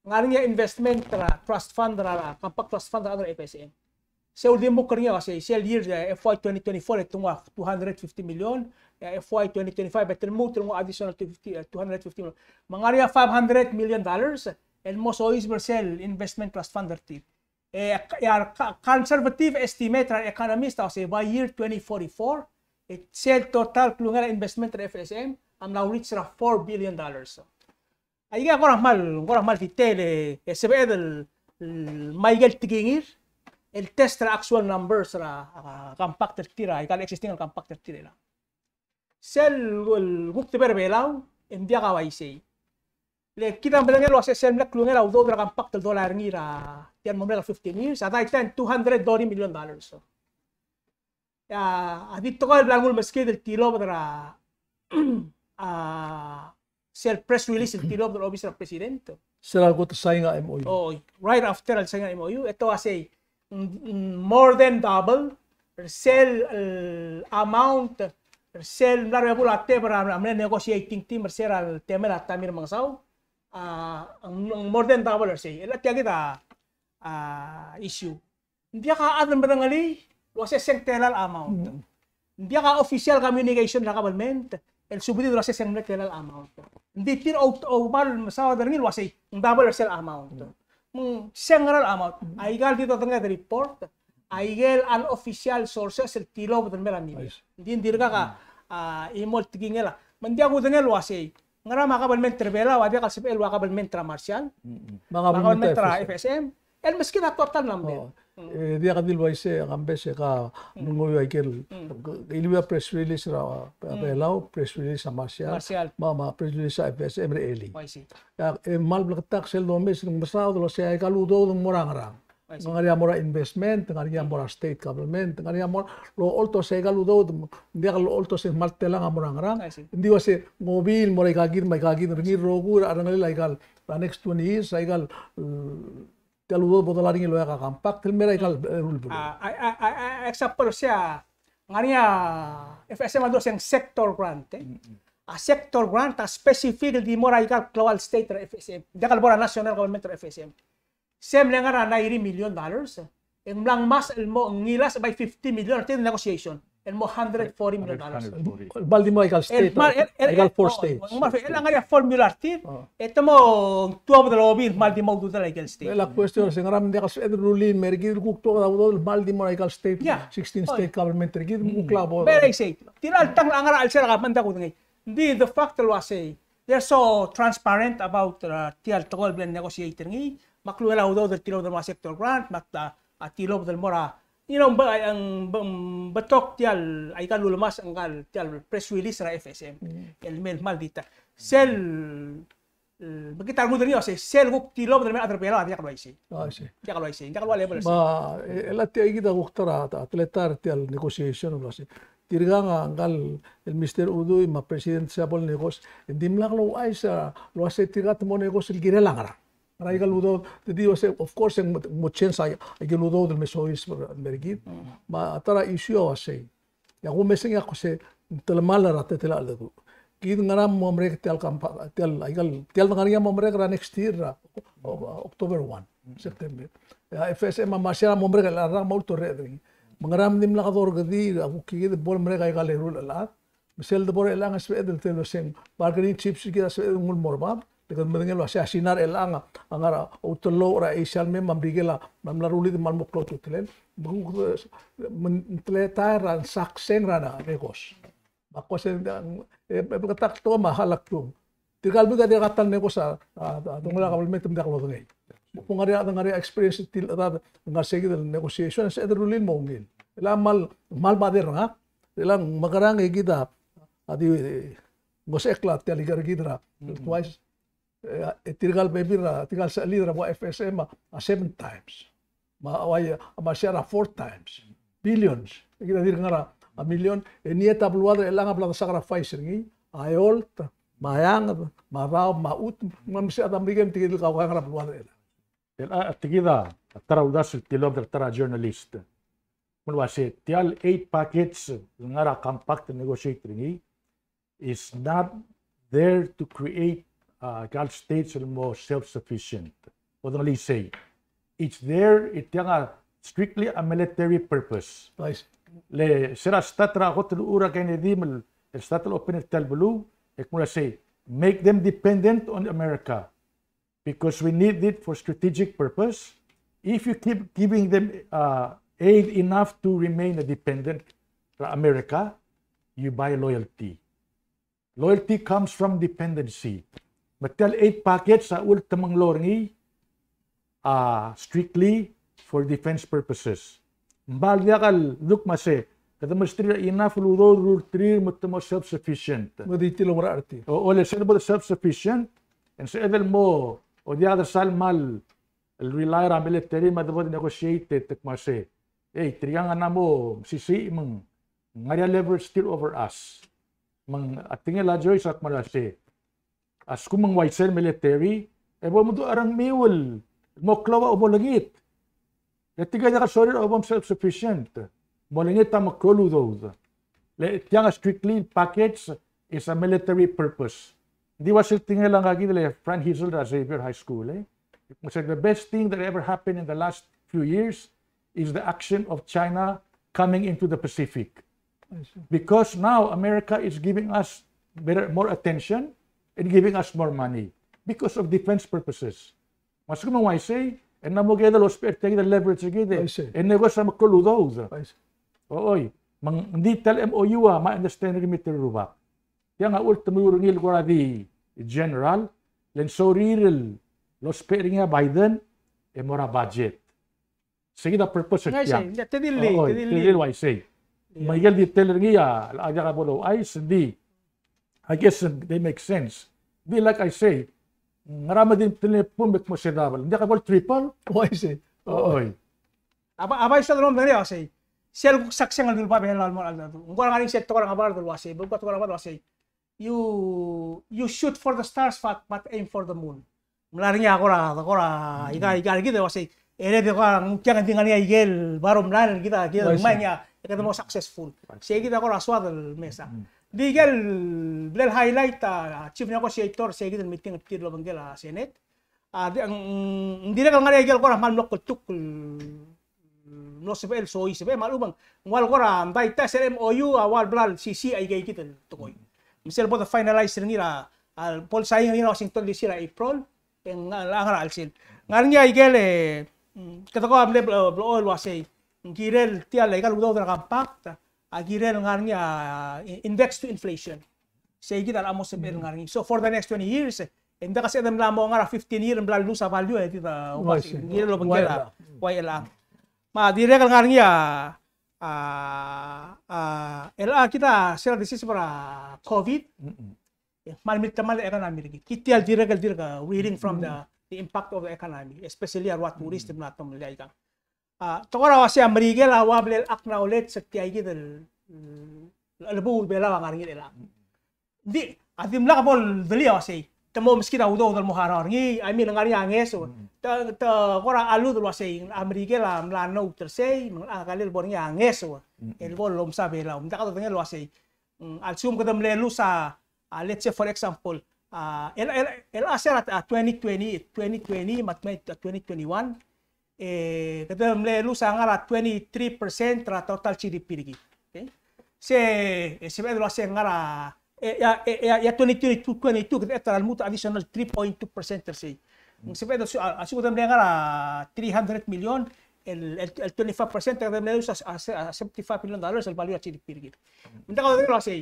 ngar er ngii a investment er a trust fund er a, compact trust fund er a F S M. Se uldimukl er ngii a uasei, sel year, e, F Y twenty twenty-four e te nguu a two hundred fifty million, e, F Y twenty twenty-five e te lmuut el nguu a additional two fifty, e, two hundred fifty million. Me ng ngar er ngii a five hundred million dollars el mo soiseb er sel investment trust fund er tir. E, e a co-, conservative estimate er a economist a uasei by year twenty forty-four, e sel total klungel a investment er a F S M a mla reach er a four billion dollars. Aika a kora kmal, kora kmal detail e, e sebeched el, el me aike el tekingir el test er a actual numbers er a, a, compact er tir, aika el existing el compact er tir el a. Sel, el kuk debe er a Belau, e ng diak a uaisei. Le kid a medengei el uasei sel mle klungel a udoud er a compact el dolai er ngii er a, tia el mo merek el fifteen years, a daitai a two hundred thirty million dollars. A, a di tekoi el bla nguu el meskid el tilobed er a, a, sel press release el tilobed er a obis er a president. Sel a kot el sign a M O U. Oh, right after el sign a M O U, e te uasei, mm, mm, more than double er sel, el amount er sel mla er a bebul a tebel er a mle negotiating team er sel temel a Tommy Remengesau. A, ng, ng more than double er sei. E le tia kid a, a, issue. Ng diak a chad el medengelii el uasei se ng tela el amount. Mm. Ng diak a official communication er a government el subedid el uasei se ng mle tela el amount. Ng di tir a ou-, oumar el mesaod er ngii el uasei ng double er sel amount. Mm. Me ng se ng ngera el amount. Mm. Aika el di dodengei a report, aike el unofficial sources el tilobed el mei er a media. Ng di ng dirkak a, a, chimo el tekingel a. Me ng diak kudengei el uasei ngera me a government er a Belau a diak el sebechel el ua government er a Marshall, me a government er a F S M, el meskid a total number. E diak di el uaisei, a Kambes e ka mengoiu aike el, iliuii a press release er a Belau, press release a Marshall, me a, me a press release a F S M er a elii. E kmal bleketakl sel domes el ng mesaod el uasei aika el udoud ng mo er a ngerang. Ng ngar er ngii a mo er a investment, ng ngar er ngii a mo er a state government, ng ngar er ngii a mo er a, lo oltos aika el udoud, ng diak lo oltos e ng kmal telang a mo er a ngerang. Ng di uasei ng obii el mo er aika kid me aika kid, er ngii el rokui er a rengelekel aika el, er a next twenty years, aika el, mm, tia el udoud bo dolai er ngii el okiu a compact, el mei er aika el, e, rule. A, a, a, a, example, sei a, ng ngar er ngii a F S M a dua se ng sector grant, e. A sector grant a specific el di mo er aika el klou el state er a F S M. Diak el bo er a national government er a F S M. Se mle ngar er a ninety million dollars, e ng mla ngmasech el mo ngilasech by fifty million er tia el negotiation el mo hundred forty million dollars. El kmal di mo er aika el state, aika el four states. El kmal, el ngar er ngii a formula er tir, e te mo tuobed el obii el kmal di mo ududel aike el state. El a question se ngera me ng diak el sebeched el rullii el mei er kid el kuk tuobed a udoud el kmal di mo er aika el state, sixteen state government er kid, me kuk lebo. Tirka el tang a ngar er a chelsel a government a kudengei. Ng di the fact el uasei they're so transparent about, uh, tia el tekoi el bla negotiate er ngii, me a klou el udoud el tilobed el mo er a sector grant, me a, a tilobed el mo er a, you know, be-, ng be-, betok tia el, aika el ulemasech ngka el, tia el press release er a F S M. Mm. El mei el kmal detail. Sel, eh, me kid a rengud er ngii a uasei, sel kuk tilobed el mei er a rechad er a Belau a diak el uaisei. A, uaisei. Diak el uaisei. Diak el ua level er sei. Me, e, e le tia kid a kuk ta er a, ta, teletael er tia el negotiation el uasei. Tirkang a ngka el Mister Udui me a President Sabo el negotiate, e ng dimlak louchais a, el uasei tirka te mo negotiate el kirel a ngerang. Ngerang aika el udoud, te di uasei, of course, e ng mo, mo change a, aike el udoud el me soiseb er kid. Me a ta er a issue a uasei. E a kumes er ngii a kuk se, ng telemall er a teletelel a cheldecheduch. Kid ngera mo merek tia el kampa-, tia el, aika el, tia el ngar er ngii a mo merek er a next year er a, o-, o-, October one, September. E a F S M a masiar a mo merek el rak me a ultuil er ngii. Me ngera me ng dimlak dorkedii, a kuk kid bo lemerek aika el eru el chad. Me sel debo er chelechang e sebeched el telu seng bargaining chips er kid a sebeched el nguu el mo er bab, le kede medengei el uasei a Sina er chelechang a ngar er a outellouch er a Asia el mei me a Merikel a mla rullii me a lmo klou a ultutelel. Me kuk, me ng teletael er a sakseng er a negos. Me a ko se, e, e, bleketakl tekoi me a halaklung. Tirka el buik a dirkak ta el negos a, a, a dongelel a kabelment me ng diak lodengei. Me kuk ngar er ngii a, ngar er ngii a experience er tir el chad el ngar er sei kid el negotiation, e sebeched el rullii el mo ungil. Chelechang kmal, kmal bother er ngak, chelechang mekerang e kid a, a di, e, ngosuchekl a tia el ikar er kid er a, twice, e, e tirka el bebil er a, tirka el sechelid er a bua F S M a, a seven times. Me a uai, a masiar a four times. Billions. E kid a dirk ngar er a, a million. E ng di ta beluad er chelechang a bla de sacrifice er ngii. A eolt, me a eanged, me a daob, me a chutem, me a mesei a Merikel me tirke el kaukau er a beluad er chelechang. El, a, tia kid a, a ta er a uldasu el tilobed er a ta er a journalist. Me ng uasei, tia el aid package el ngar er a compact el negotiate er ngii is not there to create, uh, Gulf states el mo self-sufficient. Odengelii sei. It's there, e tiang a strictly a military purpose. I see. Le se er a start er a kot el uchul er a Kennedy me el start el open er tia el beluu, e kmo er a sei, make them dependent on America. Because we need it for strategic purpose. If you keep giving them, uh, aid enough to remain a dependent er a America, you buy loyalty. Loyalty comes from dependency. Me tia el aid package a ultimately er ngii, uh, strictly for defense purposes. Ng bai diak el duk me a sei, kede mesterir a enough el udoud el rullterir me te mo self-sufficient. Me di tir el oumera er tir. O, o le sel bo de self-sufficient, e ng sebeched el mo, o diak de sal mal el rely er a military me a debo de negotiate e te kmo a sei, ei, tirkang a mla mo mesisiich me ng ngar er ngii a leverage still over us. Me ng a tekingel a Joyce a kmo er a sei, a lsekum ng uaisei el military, e bo meduch a rengmiu el mo klou a omolengit. E tirke a diak el sorir a bo mself-sufficient. Molengit a meklou el udoud. Le tiang a strictly package is a military purpose. Ng di ua sel tekingel a ngka kid el Frank Hisl er a Xavier High School, e. Me sei, the best thing that ever happened in the last few years is the action of China coming into the Pacific. I see. Because now America is giving us better, more attention and giving us more money because of defense purposes. Me a lsekum ng uaisei, e ng mla mo kired el ousbech er tia kid el leverage er kid, e, I see, e ng negotiate a meklou el udoud. I see. Oi, me ng di tia el M O U a mla understand er ngii me te rubak. Tiang a ultimately er ngii el kora di general, le ng sorir el ousbech er ngii a Biden, e mo er a budget. Sei kid a purpose er tiang. Ng uaisei, te di le, oi, te di le uaisei. Yeah. Me aike el detail er ngii a, a diak bo louchais, ng di, I guess, um, they make sense. Di like I say, ngera me di tele pum bek mo se double. Ng diak bo le triple. Uaisei. Oi. A bai, a bai soad el mo medengei el uasei, sel kuk sakseng el dulbab el mo er a cheldecheduch. Ng kora ngar er ngii sel tekoi er a ngebard el uasei, bo kuk tekoi er a ngebard el uasei, you, you shoot for the stars, but, but aim for the moon. Ng mla er ngii a kora, kora, mm, ika, ika er kid el uasei, e le de kora, ng tiang e di ngar er ngii a ikel bottom line er kid a, kid a, uaisei, ngmai ngii a, e kede mo successful. Uaisei. Sei kid a kora soad el mesa. Mm. Di ikel bla el highlight a, a chief negotiator, sei kid el meeting er tir el obengkel a Senate. A, di, ng, ng dirrek el ngar er ngii a ikel kora kmal mlo kltukl el mlo sebechel el soiseb, me a lechub e ng ua le kora mdaita sel M O U a ua le bla el sisiich aike kid el tekoi. Me sel bo de finalize er ngii er a, a bo el sign er ngii er a Washington D C er a April, e ng ngar er a chelsel. Ngar er ngii a ikel, e, mm, kede ko a mle blo-, blochel el uasei, ng kirel tia el aika el udoud er a compact a kirel ngar er ngii a, i-, index to inflation. Sei kid a locha mo sebeched el ngar er ngii. So for the next twenty years, e ng diak a sebeched el mla mo ngar er a fifteen year, mla lose a value, e di the, oh, I see, ng kirel el obengkel a, why el a. Me a dirrek el ngar er ngii a, a, a, el a kid a sel decision er a COVID, e kmal miltemall a economy er kid. Kid tia el dirrek el dirk reading from the, the impact of the economy, especially a rua tourist el mla tomellii aikang. A, te kora uasei a Merikel a ua bla el acknowledge er tia kid el, el, el chelbuul Belau a ngar er ngii el chelechang. Ng di, a dimlak bo ledelii a uasei te mo meskid a udoud el mo harau er ngii, I mean, ngar er ngii a ngeso. Te, te kora allude el uasei a Merikel a mla note er sei, me ng chelechang el bo er ngii a ngeso el bo lomsa Belau. Me ng diak dodengei el uasei, mm, a lsekum kede mle lose a, a, let's say, for example, a, el, el, el a se er a, a, twenty twenty, twenty twenty, me a twenty, twenty twenty-one, e, kede mle lose a ngar er a twenty-three percent er a total G D P er kid. Okay? Se, e, sebeched el uasei ngar er a, e, a, e, a, a twenty twenty-two, twenty-two, kede ta er a lmuut a additional three point two percent er sei. Ng sebeched el su-, a, a lsekum kede mle ngar er a three hundred million, el, el, el twenty-five percent e kede mle lose a, a, a seventy-five million dollars el value er a G D P er kid. Me ng diak dodengei el uasei,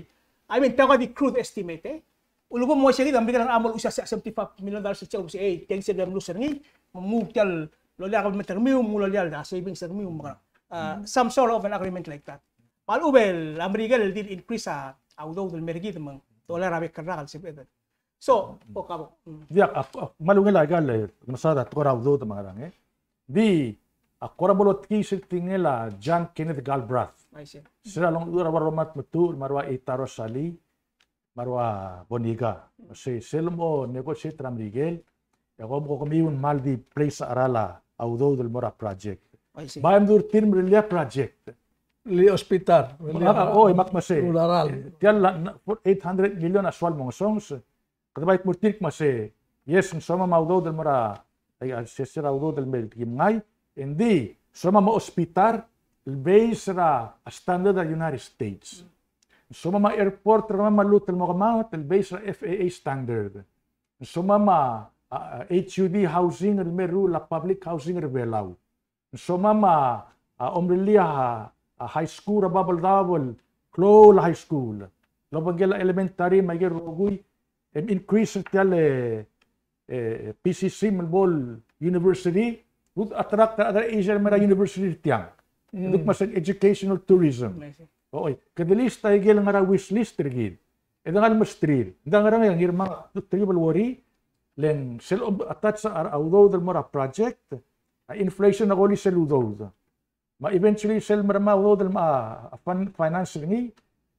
I mean, tia kid a di crude estimate, e. Ulekum mo uaisei kid a Merikel a mo luus a seventy-five million dollars el sei, e, tia kid sel mle lose er ngii, me ng move tia el loia a government er kemiu, me ng loia a savings er kemiu, me ng, uh, some sort of an agreement like that. Me a lechub e a Merikel a di increase a, a udoud el mer kid me ng dolai er a bek el rak el sebeched. So, o kabo. Mm. Diak, ak, ak, kmal ungil aika el, e, mesaod a tekoi er a udoud me a ngerang, e. Di, ak kora bo lotkii sel tekingel a John Kenneth Galbraith. I see. Sel a longchuodel er a rua Roman Tmetuchl, me a rua Eitaro Salii, me a rua Bonica. Sei, sel mo negotiate er a Merikel, e kom, ko kemiu a kmal di place a cheral a udoud el mo er a project. I see. Bai mdu er tir me rullii a project. Rullii a hospital, rullii a, oh, e mak me sei. Rullii a cheral. Tia el, na, for eight hundred million a soal mo ngesonges. Kede bai dmu er tir me sei. Yes, ng somam a udoud el mo er a, ai, a, se, se er a udoud el mer kid me ngii. Engdi, somam a hospital el base er a standard er a United States. Somam a airport er kemam a lmuut el mo kemanget el base er a F A A standard. Somam a, a, a, H U D housing el meruul a public housing er Belau. Somam a, a, omerellii a, a, high school er a Babeldaob el klou el high school. El obengkel a elementary me aike el rokui, e increase er tia el, e, e, P C C me bo el university, would attract other Asian me er a university er tiang. Mm. Duk me sei educational tourism. I see. Oi, kede list aike el ngar er a wish list er kid. E de ngar er a mesterir. Ng di ngerang e a Ngirmang a telkib el worry, le ng sel om-, attach a, a udoud el mo er a project, a inflation a kolii sel udoud. Me a eventually sel meremang a udoud el mo a, a fin-, finance er ngii,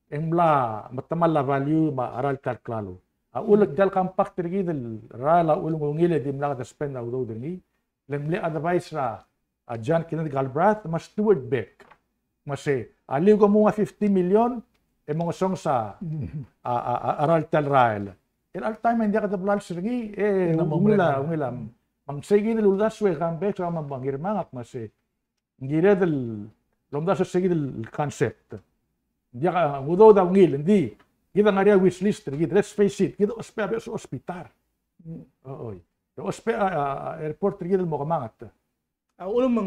e ng mla metemall a value me a cheral tia el klalo. A uchul e tia el compact er kid el rael a uchul e ng ungil e dimlak de spend a udoud er ngii, le ng mle advice er a, a John Kenneth Galbraith me a Stuart Beck. Me sei, a liu ke mo nguu a fifty million, e mongesonges a, a, a, a, a cheral tia el rael. El chelecha el taem e ng diak de blals er ngii, e, ng ungil a, ungil a. Me ng sei kid el uldasu e come back, so me a Ngirmang a kmo sei. Ng kired el omdasu er sei kid el concept. Ng diak a, udoud a ungil, ng di, kid a ngar er ngii a wish list er kid, let's face it, kid a ousbech a beches el hospital. Oi. Ousbech a, a, a airport er kid el mo kemanget. A uchul me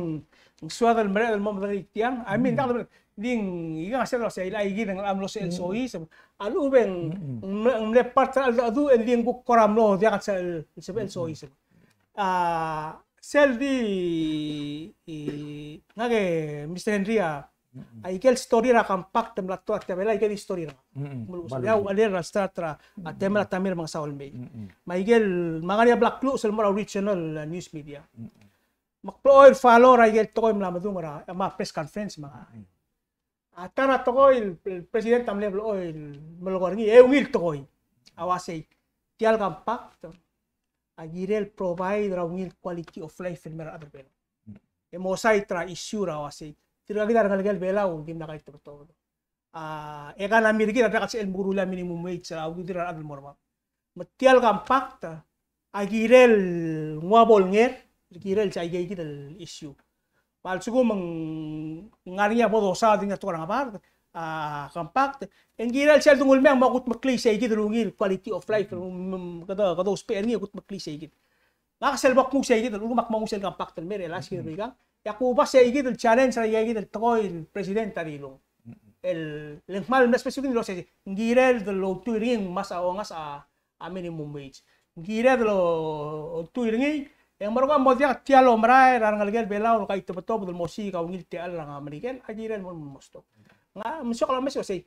ng soad el mereched el mo medengelii tiang. I mean, diak, di ng, ikang a sel, sel, aikid ng mlo sebechel el soiseb. A lechub e ng, ng mle, ng mle part er a cheldecheduch, e ng di ng kuk kora mlo diak el sebechel el soiseb. A, sel di, i, ngak e Mister Henry a, aikel story er a compact el mla tuobed er a Belau, aikel story er ngak. Me a uchul e a uchelel er a start er a, a temel a Tommy Remengesau el mei. Me aikel, me a ngar er ngii a bla kluches el mo er a regional, uh, news media. Me ak blechoel follow er aikel tekoi el mla medung er a, me a press conference me a. A ta er a tekoi el, el president a mle blechoel melekoi er ngii, e ungil tekoi. A uasei, tia el compact a kirel provide er a ungil quality of life el mer a rechad er Belau. E mo cite er a issue er a uasei, tirka kid a rengelekel Belau, dimlak a tebetobed. A, economy er kid a diak el sebechel el meruul a minimum wage er a ududir a rechad el mo er bab. Me tia el compact a kirel nguu a bo el nger, kirel se aikei kid el issue. Me a lsekum ng ngar er ngii a bo dosaod er ngii a tekoi er a ngebard, a, compact, e ng kirel sel dengul mei me a kudmeklii sei kid el ungil quality of life, mm, kede, kede ousbech er ngii a kudmeklii sei kid. Ngak sel bo knguu sei kid el, me ak mo nguu sel compact el mer, el a sei kid el ikang, e ak oba sei kid el challenge er aikei kid el tekoi el president a dilung. el, le ng kmal mle specific el uasei, ng kired el ultuil er ngii, ng mesa a ongasech a, a minimum wage. Ng kired el ultuil er ngii, e ng merekong e mo diak tia el omerael er a rengelekel Belau el kaitebetobed el mo siik a ungil techall er a Merikel, a kired el mo, mo stop. Ng, me ng soak el omes el uasei,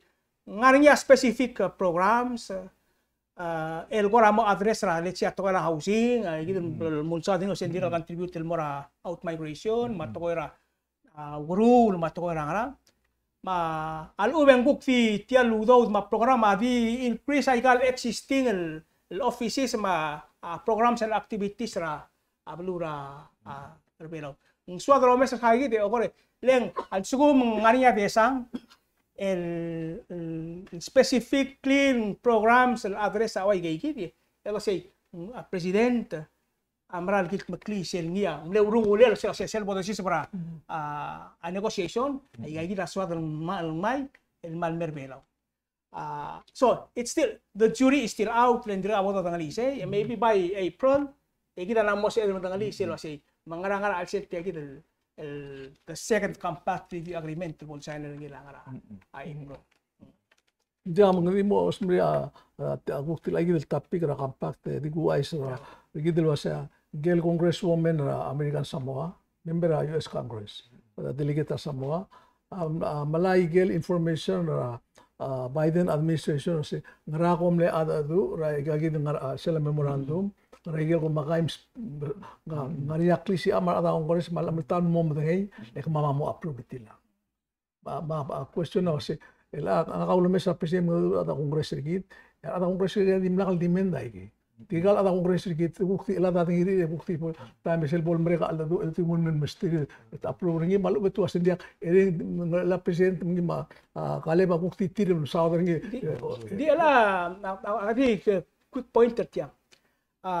ng ngar er ngii a specific, uh, programs, uh, el kora mo address er a, let's say, a tekoi er a housing, a, kid el, mm, el mulsa a di ng sel dirrek el contribute el mo er a outmigration, me a tekoi er a, a, ukeruul, me a tekoi er a ngerang. Me a lechub e ng kuk di tia el udoud me a program a di increase aika el existing el, el offices me a, a, programs and activities er a, a beluu er a, a, er a Belau. Ng soad el omes er aikakid e, okor e, le ng a lsekum ng ngar er ngii a desang el, el specifically programs el address a ua ikakid, e, el uasei, a president a mera el kildmeklii sel ngii a, ng mle urungulel sel, sel, sel bo dosiseb er a, a, a negotiation, aikakid a soad el ngma-, el ngmai el kmal mei er a Belau. Uh, so, it's still, the jury is still out, le ng dirrek a bo dodengelii sei, e maybe by April, e kid a mla mo sebeched el medengelii sel uasei, me ng ngar er ngii a chelsel tia kid el, el, the second compact review agreement, el bo el sign er ngii el ngar er a, a April. Ng diak, me ng di mo smeriar a, a, a kuk tia kid el topic er a compact, e di kuuchais er a, kid el uasei, ngike el congresswoman er a American Samoa, member er a U S Congress, a delegate er a Samoa, a, a melai aike el information er a, a, Biden administration, se ngera kom mle mengedecheduch er aikakid el ngar er a, sel memorandum, ngera ikel kom mekeim, ng ngar er ngii a klisicham me a rechad er a Congress me a lechub e ng mo medengei, e kemam a mo approve er tiang. Me a, me a, me a question a uasei, el a, a, ngak a ulemes er a president me a rechad er a Congress er kid, a rechad er a Congress er kid a dimlak el demand aike. Tirka el chad er a Congress er kid, kuk di chad a dengirir, kuk di bo, taem e sel bo lemerek a cheldecheduch, e di nguu el mei el mesterir, e te approve er ngii, me a lechub e te uasei ng diak, e le ng, a president me ngii me a, a, Kaleb a kuk di tir el mesaod er ngii. Di, e, di el a, a, a, a di, e, quick point er tiang. A,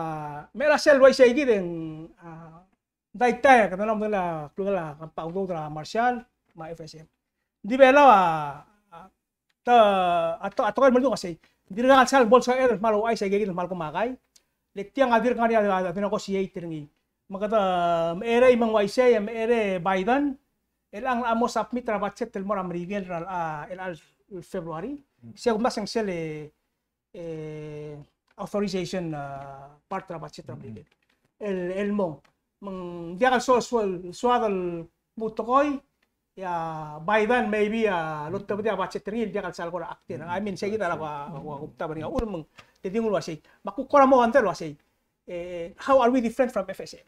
me a sel uaisei kid e ng, a, Daitai, kede mla medengei a klungel a compact, udoud er a Marshall me a F S M. Ng di Belau a, a, te, a, te, a tekoi el meldung a sei, ng dirkak el sal bo lsebeched el kmal ouchais aikakid el kmal kemanget. Le tiang a dirk ngar er ngii a, a, a negotiate er ngii. Me kede, me a rechad me ng uaisei, me a rechad Biden, el ng locha mo submit er a budget el mo er a Merikel er a, a, el, el February. Se kuk mla seng sel, e, e, authorization, a, part er a budget er a Merikel. El, el mong. Me ng diak el so, so, soad el mo tekoi, e a Biden maybe a lotebedii a budget er ngii, diak el sal kora act er. I mean, sei kid a lak ua, ua, ua, ua, me ng te di nguu el uasei. Me a kuk kora mo wonder el uasei. E, how are we different from F S M?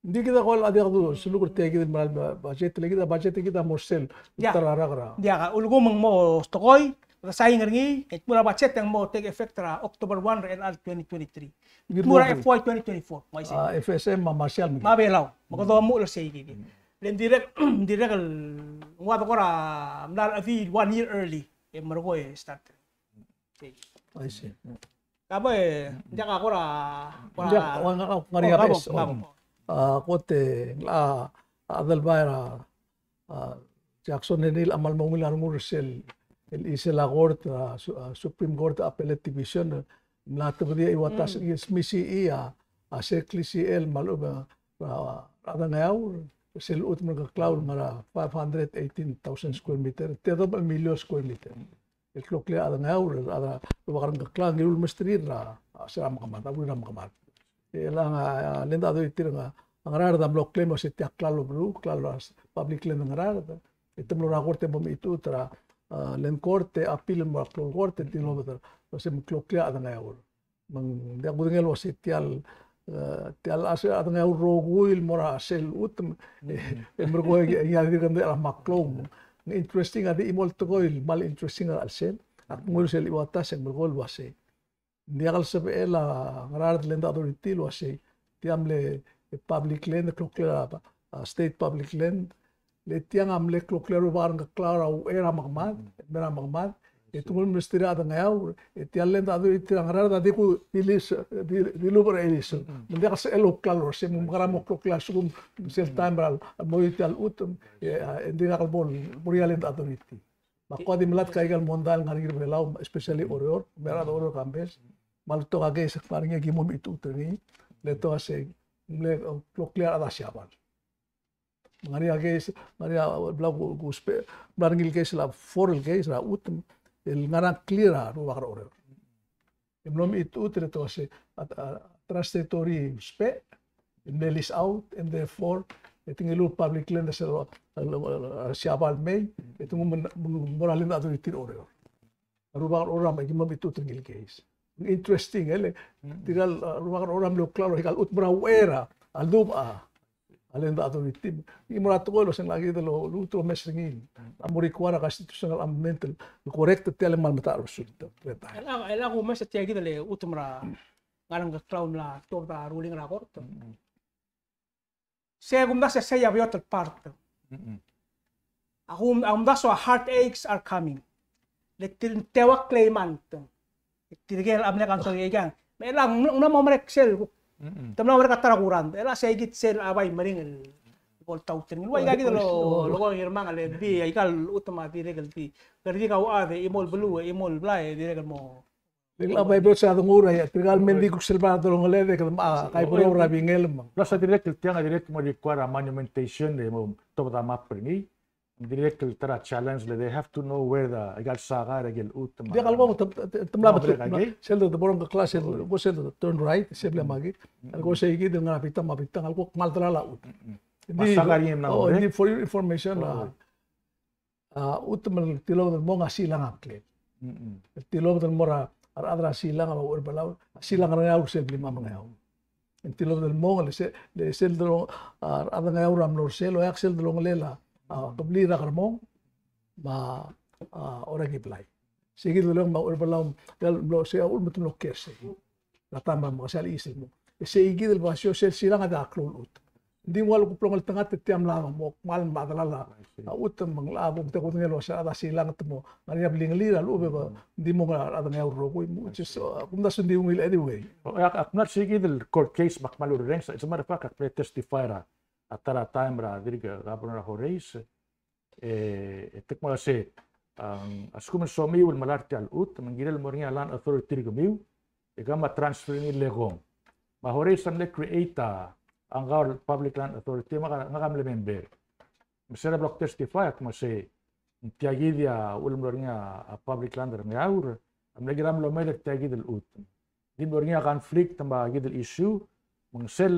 Ng di kid a kora diak du, sel kuk er tia kid el mera el budget, le kid a budget, kid a mo sel. Diak. Ulterekokl er a. Diak, a ulekum ng mo tekoi, kede sign er ngii, e te mo er a budget e ng mo take effect er a October one er a twenty twenty-three. Te mo er a F Y twenty twenty-four, me uaisei. A, F S M me a Marshall me. Me a Belau, me kede omuchel er sei kid. Le ng dirrek, ng dirrek el, ng ua de kora mla er a di one year early, e merekong e start. Okay. I see. Ka bo e, ng diak a kora, kora. Ng diak, ua, ng, ng, ng, oh, ka bo, ka bo. A, kot e, a, a Adelbai er a, a, Jackson Heaney a kmal mo ungil a rengul er sel, el chisel a court, a, Su-, a, Supreme Court Appellate Division, mla tebedii a Iwatas, e smisichii a, a sel klisichel me a lechub e, a, a Ngeaur, sel chutem er a Ngkeklau el ngar er a five hundred eighteen thousand square meter, te dobech el million square meter. El kloklel a Ngeaur, a, a, Rubak er a Ngkeklau, ngii el mesterir er a, a, se er a mekemad, a, er a mekemad. E le ng, a, a, Land Authority er a Ngaraard a mlo claim el uase tia klalo beluu, klalo er a public land er a Ngaraard. E te mlo er a court e mo mechitechut er a, a, Land Court, e appeal el mo er a klou el court, e te dilobed er a, el uase ng kloklel a Ngeaur. Me ng diak kudengei el uase tia el, e, tia el uase a Ngeaur el rokui el mo er a sel chutem, e, e merekong e, e, e dirk mle er a meklou. Ng interesting a di chimo el tekoi el kmal interesting er a chelsel. Ak nguu sel Iwatas e ng merekong el uase. Ng diak el sebechel a Ngaraard Land Authority el uase tia mle public land, kloklel a, a, state public land. Le tiang a mle kloklel a Rubak er a Ngkeklau er a uchei er a mekemad, me er a mekemad. E te nguu el mesterir a Ngeaur, e tia el Land Authority er a Ngaraard a di kuk di lease, di, dilubech er a lease. Me ng diak el sebechel el klalo er sei, me ng mekera mo kloklel a lsekum sel taem er a mo er tia el chutem, e, a, e ng dirkak el bo el, bo er a Land Authority. Me ak kuk di melatk aika el mondai el ngar er a Belau, especially Oreor, me a rechad er a Oreor Kambes. Me a lebetok a case el ngar er ngii e ki mo mechitechut er ngii, le te uase ng mle, e, kloklel a rechad er a Siabal. Ngar er ngii a case, ngar er ngii a bla ku, ku spe-, bla er ngii el case el four el case er a chutem, el ngar er a ngklir a rubak er a Oreor. E mlo mechitechut e te uase a, a, trust territory a ousbech, e mle lease out, and therefore, e te ngiluu el public land er sel, a, a, a, Siabal el mei, e te nguu me ng, me ng mo er a land authority er a Oreor. A rubak er a Oreor a mle, ki mlo mechitechut er ngii el case. Interesting, e le, tirka el, a, rubak er a Oreor a mle ouklalo, aika el chutem er a uchei er a, a ldubech a, a land authority. Ng mo er a tekoi el osengel a kid el lmuut el omes er ngii. A mo require a constitutional amendment el correct tia el kmal metacherbesul. Chelecha, chelecha kumes er tia kid el chutem er a ngar er a Ngkeklau el mla tuobed a ruling er a court. Se kumdasu e sei a beot el part. A kum-, a kumdasu a heartaches are coming. Le tir, te ua claimant. Tirke el mle counsel er kid. Me chelecha ng mla mo merek sel. Te mla mo merek a ta er a kurand. Chelecha sei kid sel a bai meringel el bo ltaut er ngii. Ua aika kid el lo, lo ko ngirmang el di, aika el chutem a dirrek el di. Kede di kauchad e chimo el beluu, chimo el blai, dirrek el mo. Di le bai bo se a dengar er a, tirka el mei e ng di kuk sel bai dolungeled e kede mo, a, kai bo er a bingel me. Plus a dirrek el tiang a dirrek el mo require a monumentation e mo tuobed a map er ngii. Dirrek el ta er a challenge le they have to know where the, aika el sagar, aika el chutem. Diak el kmo te, te, te mla betok, sel de, de bo er a Ngkeklau, sel de, bo sel de turn right, sel de mle makit. El kmo sei kid el ngar er a bitang me a bitang, el kmo kmal delal a chutem. Di, o, di for your information, a, a, chutem el tilobed el mong a silang a ngklel. El tilobed el mo er a, a rechad er a silang a Ucherbelau, a silang er a Ngeaur sel blimam er a Ngeaur. Ng tilobed el mong, le se-, le sel delong-, a, rechad er a Ngeaur a mlo er sel, oeak sel delongelel a, a, kebliil er a Kermong, me a, a, Orakiblai. Sei kid el delong me a Ucherbelau, el mlo, sei a uchul me te mlo kiei er sei. Er a taem er a mekesai el chisel el mong. E sei kid el basio sel silang a diak klou el chutem. Ng di ua le kuk blo ngeltengat e tia mla mo kmal mla delal a, a chutem me ng locha bo kuk te kudengei el uase a rechad er a silang te mo ngar er ngii a blingelir a lechub e ng di mo ngar er a rechad er a Ngeaur el rokui, which is, uh, kumdasu ng di ungil anyway. O, ak, ak mla er sei kid el court case me ak kmal urereng, as a matter of fact, ak mle testify er a, a ta er a taem er a dirk governor a Horace, e, e te kmo se, um, a lsekum e ng somiu el melai er tia el chutem, me ng kirel el mo er ngii a land authority er kemiu, e kemam a transfer er ngii el lekong. Me a Horace a mle create a, a Ngeaur Public Land Authority, me ngak a, ngak a mle member. Me se er a bla kuk testify, ak kmo sei, ng tia kid a uchul me mlo er ngii a, a public land er a Ngeaur, a mle kiram el omed er tia kid el chutem. Ng di mlo er ngii a conflict me a kid el issue, me ng sel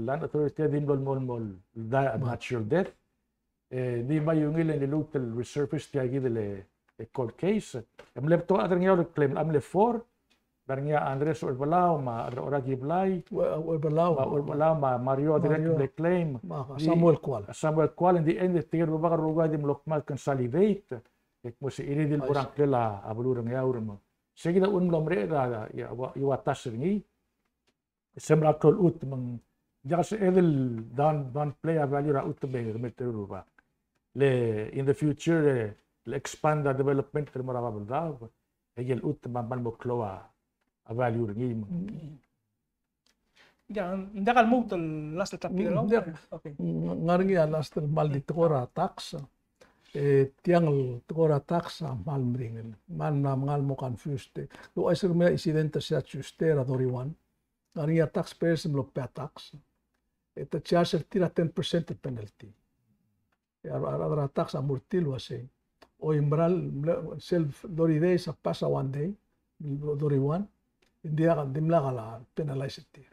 land authority a di mlo, mlo, mlo die a natural death. E di bai ungil e ng liluut el resurface tia kid el, e, court case. E mle betok a rechad er a Ngeaur el claim, a mle four, Ng ngar er ngii a Andres Ucherbelau, me a Orakiblai. Ue-, Ucherbelau. Me a Ucherbelau, me a Mario a dirrek el mle claim. Me a Samuel Kual. Samuel Kual, in the end, e tirke el rubak el rokui a di mlo kmal consolidate. E kmo se chirii di el bo er a ngklel a beluu er a Ngeaur me. Sei kid a uchul me mlo mereched a, a, ua, ua tax er ngii. Se mla klou el chutem me ng diak el sebeched el down, downplay a value er a chutem e kemiu el teru el rubak. Le in the future, e, le expand a development el mo er a Babeldaob, e aike el chutem a kmal mo klou a value er ngii me ng. Mm. Ng diak, ng diak el lmuut el last el topic el, ng diak, okay. Ng ngar er ngii a last el kmal di tekoi er a tax. E tiang el tekoi er a tax a kmal meringel. Kmal mla mengal mo confused. Te ouchais er kemiu a incident er se er a Tuesday er a Doriuan. Ng ngar er ngii a taxpayers el mlo pay a tax. E te charge er tir a ten percent el penalty. E a, a, a rechad er a tax a mo er tir el uasei, oi, mera el mle, sel thirty days a pass a one day, Doriuan, ng diak, ng dimlak a penalize er tir.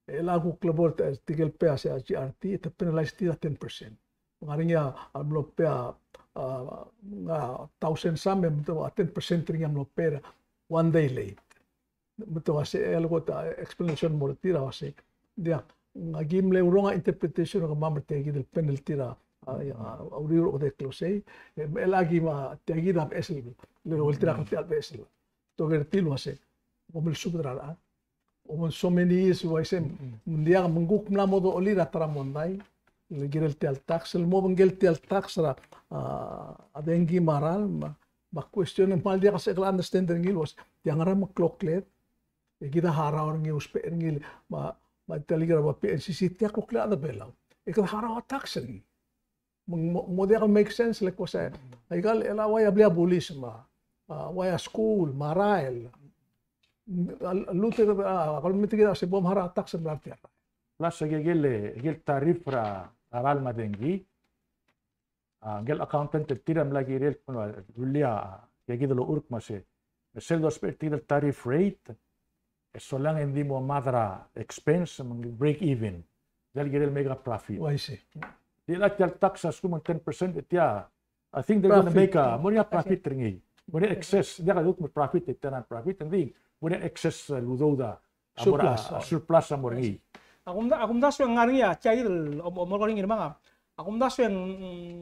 E chelecha kuk lebo er tirke el pay a se er a G R T, e te penalize er tir a ten percent. Ng ngar er ngii a mlo pay a, a, a thousand some, e te ua ten percent er ngii a mlo pay er a one day late. Me te ua se el kot a explanation mo er tir a uasei, diak, ng aki mle wrong a interpretation er kemam er tia kid el penalty er a, a, a uriul er a okedei el klou sei, e, me chelecha aki me tia kid a beches el, le, el tir a kuk tia el beches el. Te oker er tir el uasei, kom el subed er a rechad. Over so many years el uaisei, me ng diak, me ng kuk mla mo dolir a ta er a mondai. Le kirel tia el tax, el mo obengkel tia el tax er a, a, a dengki me a ralm, me a, me a question me ng diak el sebechek el understand er ngii el uasei, tia ngera me ng klokled, e kid a harau er ngii, ousbech er ngii, me a, me a tia el kirel a P N C C, tia klokled a chad er a Belau. E kede harau a tax er ngii. Me ng mo, mo diak el make sense, le kmo sei. Aika el, el ua ia blil a bulis me a, a, ua ia skuul me a rael. A, a lmuut e, a, a lmuut e kid a se bo mharau a tax el mla er tia el rael. Plus aike el, aike el tariff er a, a ralm me a dengki, A, ngike el accountant er tir a mla kirel el, a, rullii a, tia kid el ochur me se, me sel dousbech er tir el tariff rate, e solang e ng di mo mad er a expense, me ng break even. Diak el kirel make a profit. Oh, I see. Di el tia el tax a lsekum ng ten percent, e tia, I think they're gonna make a, profit. Mo er ngii a profit er ngii. Mo er ngii a excess, diak a kuk me profit, e tia a profit, ng di, mo er ngii a excess, a, udoud a, a mo er a, surplus, a, surplus a mo er ngii. A kumda-, a kumdasu e ng ngar er ngii a, tia kid el, om-, omerkong er ngii er a manga. A kumdasu e ng,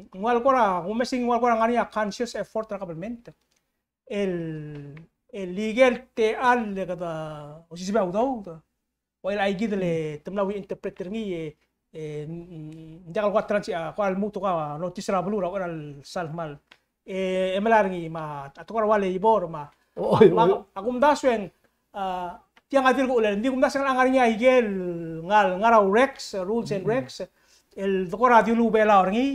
ng ua el kora, a kumdasu e ng ua el kora ngar er ngii a conscious effort er a government el, el ikel techall e kede osisiu a udoud. Ua el aikid el te mla interpret er ngii e, e, ng diak el kora trans-, a, kora lmuut el kora notice er a beluu er a uchei er a sal kmal. E, e melai er ngii me a, a tekoi er a ua labor me a. Oi, oi. A kumdasu e ng, a, tiang a dirk uchul, ng di kumdasu e ng ngar er ngii a ikel ngar, ngar er a regs, rules and regs, el de kora dilu Belau er ngii,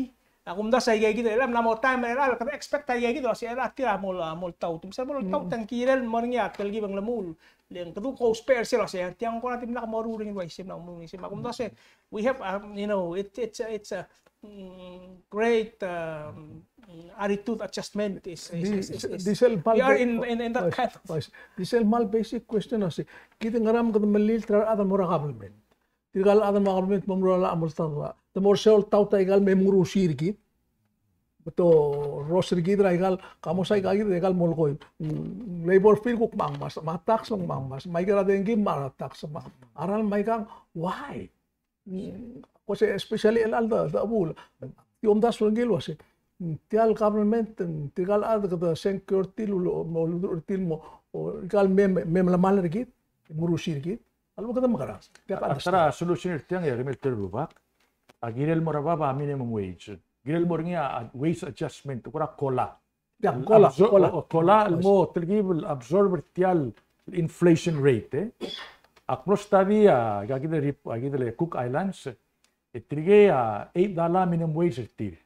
a kumdasu a ika kid el mla mo taem er a, kede expect a ika kid el uase er a tir a mo, mo oltaut. Me sel mo oltaut e ng kirel mo er ngii a telkib e ng llemuul. Le ng kede ko ousbech er sel uase tiang kora dimlak mo ruul er ngii el uaisei, mla mo ruul er ngii. A kumdasu e, we have, um, you know, it, it's a, it's a, mm, great, um, attitude adjustment. Is, is, is, is, is. Di sel mal, we are in, in, in that kind of. Di sel mal basic question a se, kid ngera me kede melilt er a rechad el mo er a government? Tirka el chad el mo er a government me ng meruul a llach el mo oltaut. Te mo er sel oltaut a ikal me mngerusi er kid. Betok rros er kid er a ikal, ka mo sa ika kid er a ikal molekoi. Mm, labor fee kuk me ng ngmasech, me a tax me ng ngmasech, me a ikel dengki me a tax me a ralm me a ikang, why? Mm, ko se especially el chad el de, de chebuul. Di omdasu er ngii el uase, mm, tia el government, mm, tirka el chad kede sengkio er tir el mo, mo, mo, o, ikal me, me, me melemall er kid, mngerusi er kid. A lebo kede mekerang. A ta er a solution er tiang e kemiu el teru el rubak, a kirel mo er a bab a minimum wage. Kirel mo er ngii a wage adjustment, kora cola. Ia, cola, absor-, cola. O, cola, el mo telkib el absorb er tia el inflation rate, e. Ak mlo study a, a kid el rep-, a kid el Cook Islands, e tirke a eight dollar minimum wage er tir.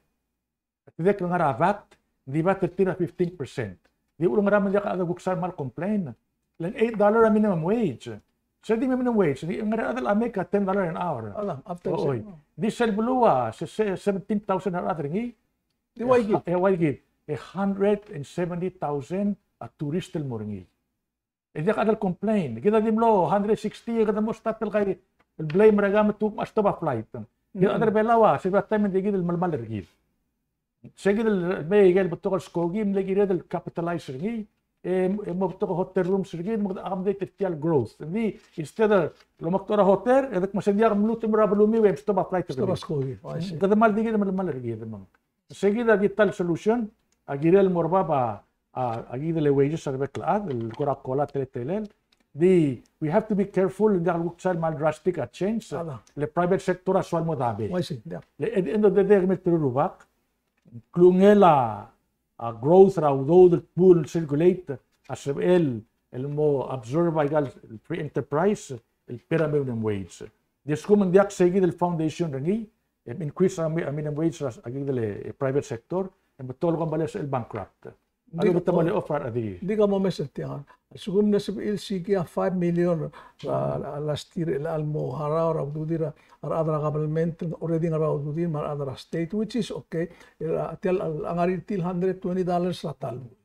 Te dirrek el ngar er a VAT, ng di VAT er tir a fifteen percent. Di uchul ngera me ng diak a chad el kuk sal kmal complain. Le ng eight dollar a minimum wage. Se di minimum wage, di ngar er a chad el make a ten dollar an hour. Alang, after. Oi. Di sel beluu a, se, se seventeen thousand a rechad er ngii. Di ua ikid. E ua ikid. A hundred and seventy thousand a tourist el mo er ngii. E diak a chad el complain. Kid a di mlo hundred sixty, e kede mo start el kai el blame er a government me te kuk mo stop a flight. Kid a chad er a Belau a, se er a taem e ng di kid el melemall er kid. Se kid el mei ikel betok el skoki, mle kired el capitalize er ngii, e, e mo betok a hotel rooms er kid, me kede accommodate er tia el growth. Ng di, instead el omekdechor a hotel, e de kmo se ng diak mluut el mo er a belumiu e stop a flight er kid. Stop a skoki. Oh, I see. Kede kmal di kid el melemall er kid, me ng. Se kid a di ta el solution, a kirel mo er bab a, a, a kid el wages er a bek el chad, el kora cola teletelel. Di, we have to be careful, ng diak el kuk sal kmal drastic a change, le private sector a soal mo dabe. Oh, I see, yeah. Le, at the end of the day, kemiu el teru el rubak, klungel a, a growth er a udoud el pool circulate, a sebechel el mo absorb a ikal free enterprise, el pay er a minimum wage. Di a lsekum ng diak se kid el foundation er ngii, e increase a mi-, a minimum wage er a, a kid el, e, private sector, e betok el kombalii a sebechel el bankrupt. Ng di ka mo, ng di ka mo omes er tiang. A lsekum ng sebechir el sikii a five million, a, a last year el chelecha el mo harau er a ududir a rechad er a government, already ngar er a ududir me a rechad er a state, which is okay. El, a, tia el, a ngar er tir el hundred twenty dollars er a ta el buil.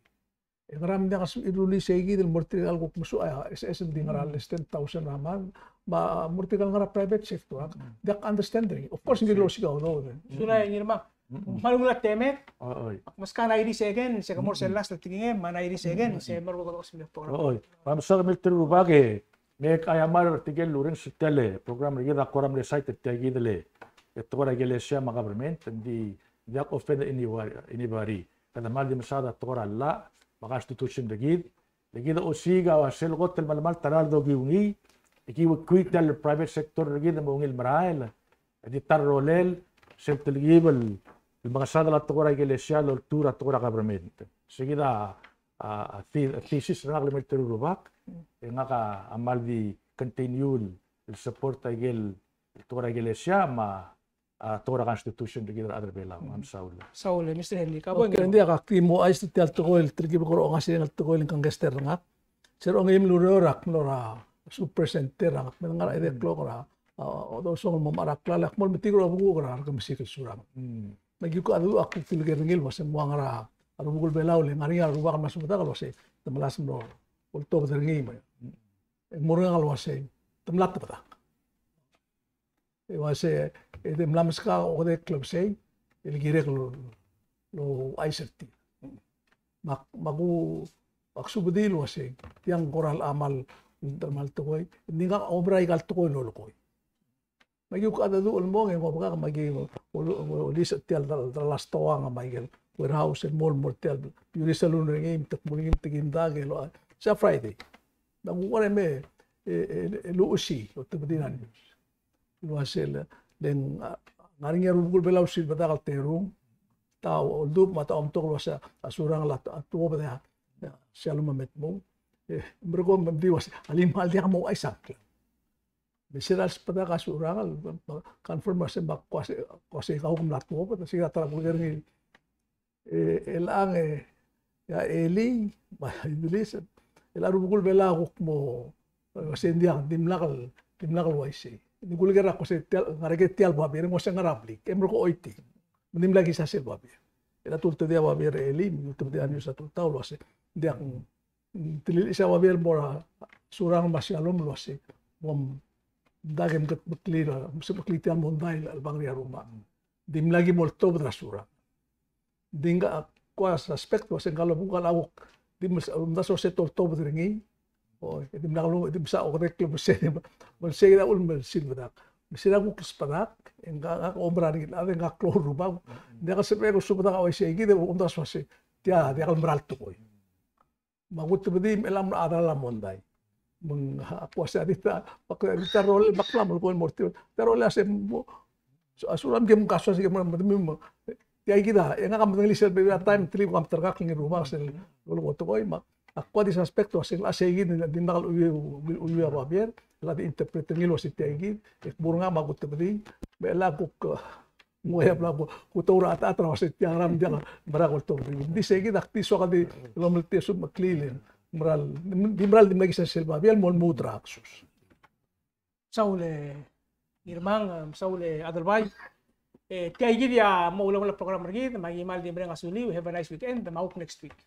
E ngera me ng diak a sebechir el rullii se kid el mo er tirka el kuk mesuub a SS el di ngar er a less than thousand er a month, me a mo er tirka el ngar er a private sector, ak diak understand er ngii. Of course, ng kirel osiik a udoud. Sure, Ngirmang. Me a lungil a temek. Oi, oi. Ak meskau a ninety second, se ke mo er sel last el tekingem, me a ninety second, se mo er a kuk osmel el program. Oi, oi. Me a mesa kemiu el teru el rubak e, me ak aiamar er tirke el orrenges er tia el program er kid a kora mle cite er tia kid el, e tekoi er a ikelesia me a government, ng di diak offend anybody, anybody. Kede kmal di mesaod a tekoi er a llach, me a constitution er kid, le kid a osiik a ua sel kot el melemalt a raldokiu ngii, e ki ua kuit tia el private sector er kid me a ungil merael, e di ta el rolel, sel telkib el, el mengesadel a tekoi er a ikelesia el oltuu er a tekoi er a government. Se kid a, a, a the-, a thesis er ngak el kemiu el teru el rubak, e ngak a, a kmal di continue el, el support a ikel, el tekoi er a ikelesia, me a a, tekoi er a constitution er kid el chad er a Belau, me a mesaul. Saul, Mister Henry, ka bo. Okay, ng di ak di mo chais er tia el tekoi el telkib el kora ongasireng el tekoi el ngkang kester er ngak. Se er a ongeim el ureor ak mlo er a Super Center, ak mle ngar er a edei el klok er a, a, odosong el mo mechar a klalo, ak mo metik er a obekuk er a rekemesik el surang. Hmm. Me aki kuk a dedu a kuk uleker er ngii el uasei ng ua ngera a rubekul Belau le ngar er ngii a rubak el mla subedak el uasei te melasem el oltobed er ngii me. E ng mo er ngak el uasei te mla tebedak. E uasei, e de mla meskak a okedei el klebesei el kirek el ouchais er tir. Me ak, me ak, ak subedii el uasei tiang kora el kmal, kmal tekoi, ng di ngak a oumera aika el tekoi el lolekoi. Me aki kuk a dedu el mong e ng obekak me aki olis er tia el dra, dra last toang me aike el warehouse el mo, mo er tia el bureau saloon er ngii, me te kmo er ngii, me te kim dak el, se a Friday. Me ak kuk ua me, e, e, e luchesii, otebedii a news el uasei le ng, a, ngar er ngii a rubekul Belau el silbedak el terung, ta oldubech me a ta omtok el uasei a Surangel a tuobed er a, a Sialom a me tmuu. E, merekong me ng di uasei a limal diak mo ouchais a ngklang. Me se er a lesbedak a Surangel, confirm el uasei me ak uasei, uasei kau ke mla tuobed, se er a ta er a kuleker er ngii. E, e chelechang e, a Eli, me a Idris, e a rubekul Belau a kuk mo, e, uasei ng diak, dimlak el, dimlak el uaisei. Ng di kuleker er a kmo se tia el, ngar er ngii tia el babier, e ng uasei ngar er a blik, e merekong choitii. Me dimlak a kisa sel babier. E a tultedii a babier er a Eli, me a tultedii a news a tultau el uasei ng diak, mm, telilechesii a babier el mo er a Surangel me a Sialom el uasei, bo mdak e mkedmeklii, mkedmeklii tia el mondai el, el bang er a rubak. Dimlak ki mo oltobed er a Surangel. Di ngak a kuk suspect el uasei ngka el obengkel a kuk di mes, omdasu el uasei te oltobed er ngii. O, e dimlak el, e di mesa okedei el klebesei, me sei kid a uchul me ng silbedak. Me se er a kuk lesbedak, e ngak, ngak a oumera er ngii el chad e ngak a klou el rubak. Ng diak el sebechek el subedak a uaisei kid e omdasu el uasei tia diak el mera el tekoi. Me a kutebedii me chelechang a delal a mondai. Me ng, a, ak uasei a di ta, ak, a di ta rolel, me ak mla melekoi el mo er tir. Ta rolel a se mo, so, a Surangel me ke mkasoa se ke mo, me, me, me, tia kid a, e ngak a medengelii sel bebil er a taem, te di kuk a meterkakl ngii el rubak sel lolekoi a tekoi, me ak kuk a di suspect el uasei, a sei kid, dimlak el chuiuii, chuiuii a babier, el a di interpret er ngii el uasei tia kid, e kbo er ngak me a kutebedii, me chelechang kuk, Ng ua ia bla ku, ku tour a ta, ta er a uasei tia ngerang, ng diak a mera el oltobed. Ng di sei kid a kdi soak a di lomeltii a smecheklii el mera el, di mera el di mla kisa sel babier el mo lmuut er a Axus. Saul e Ngirmang, saul e Adelbai. E tia kid a mo ulebongel a program er kid, me aki kmal di mereng a suliu, have a nice weekend, me a kuk next week.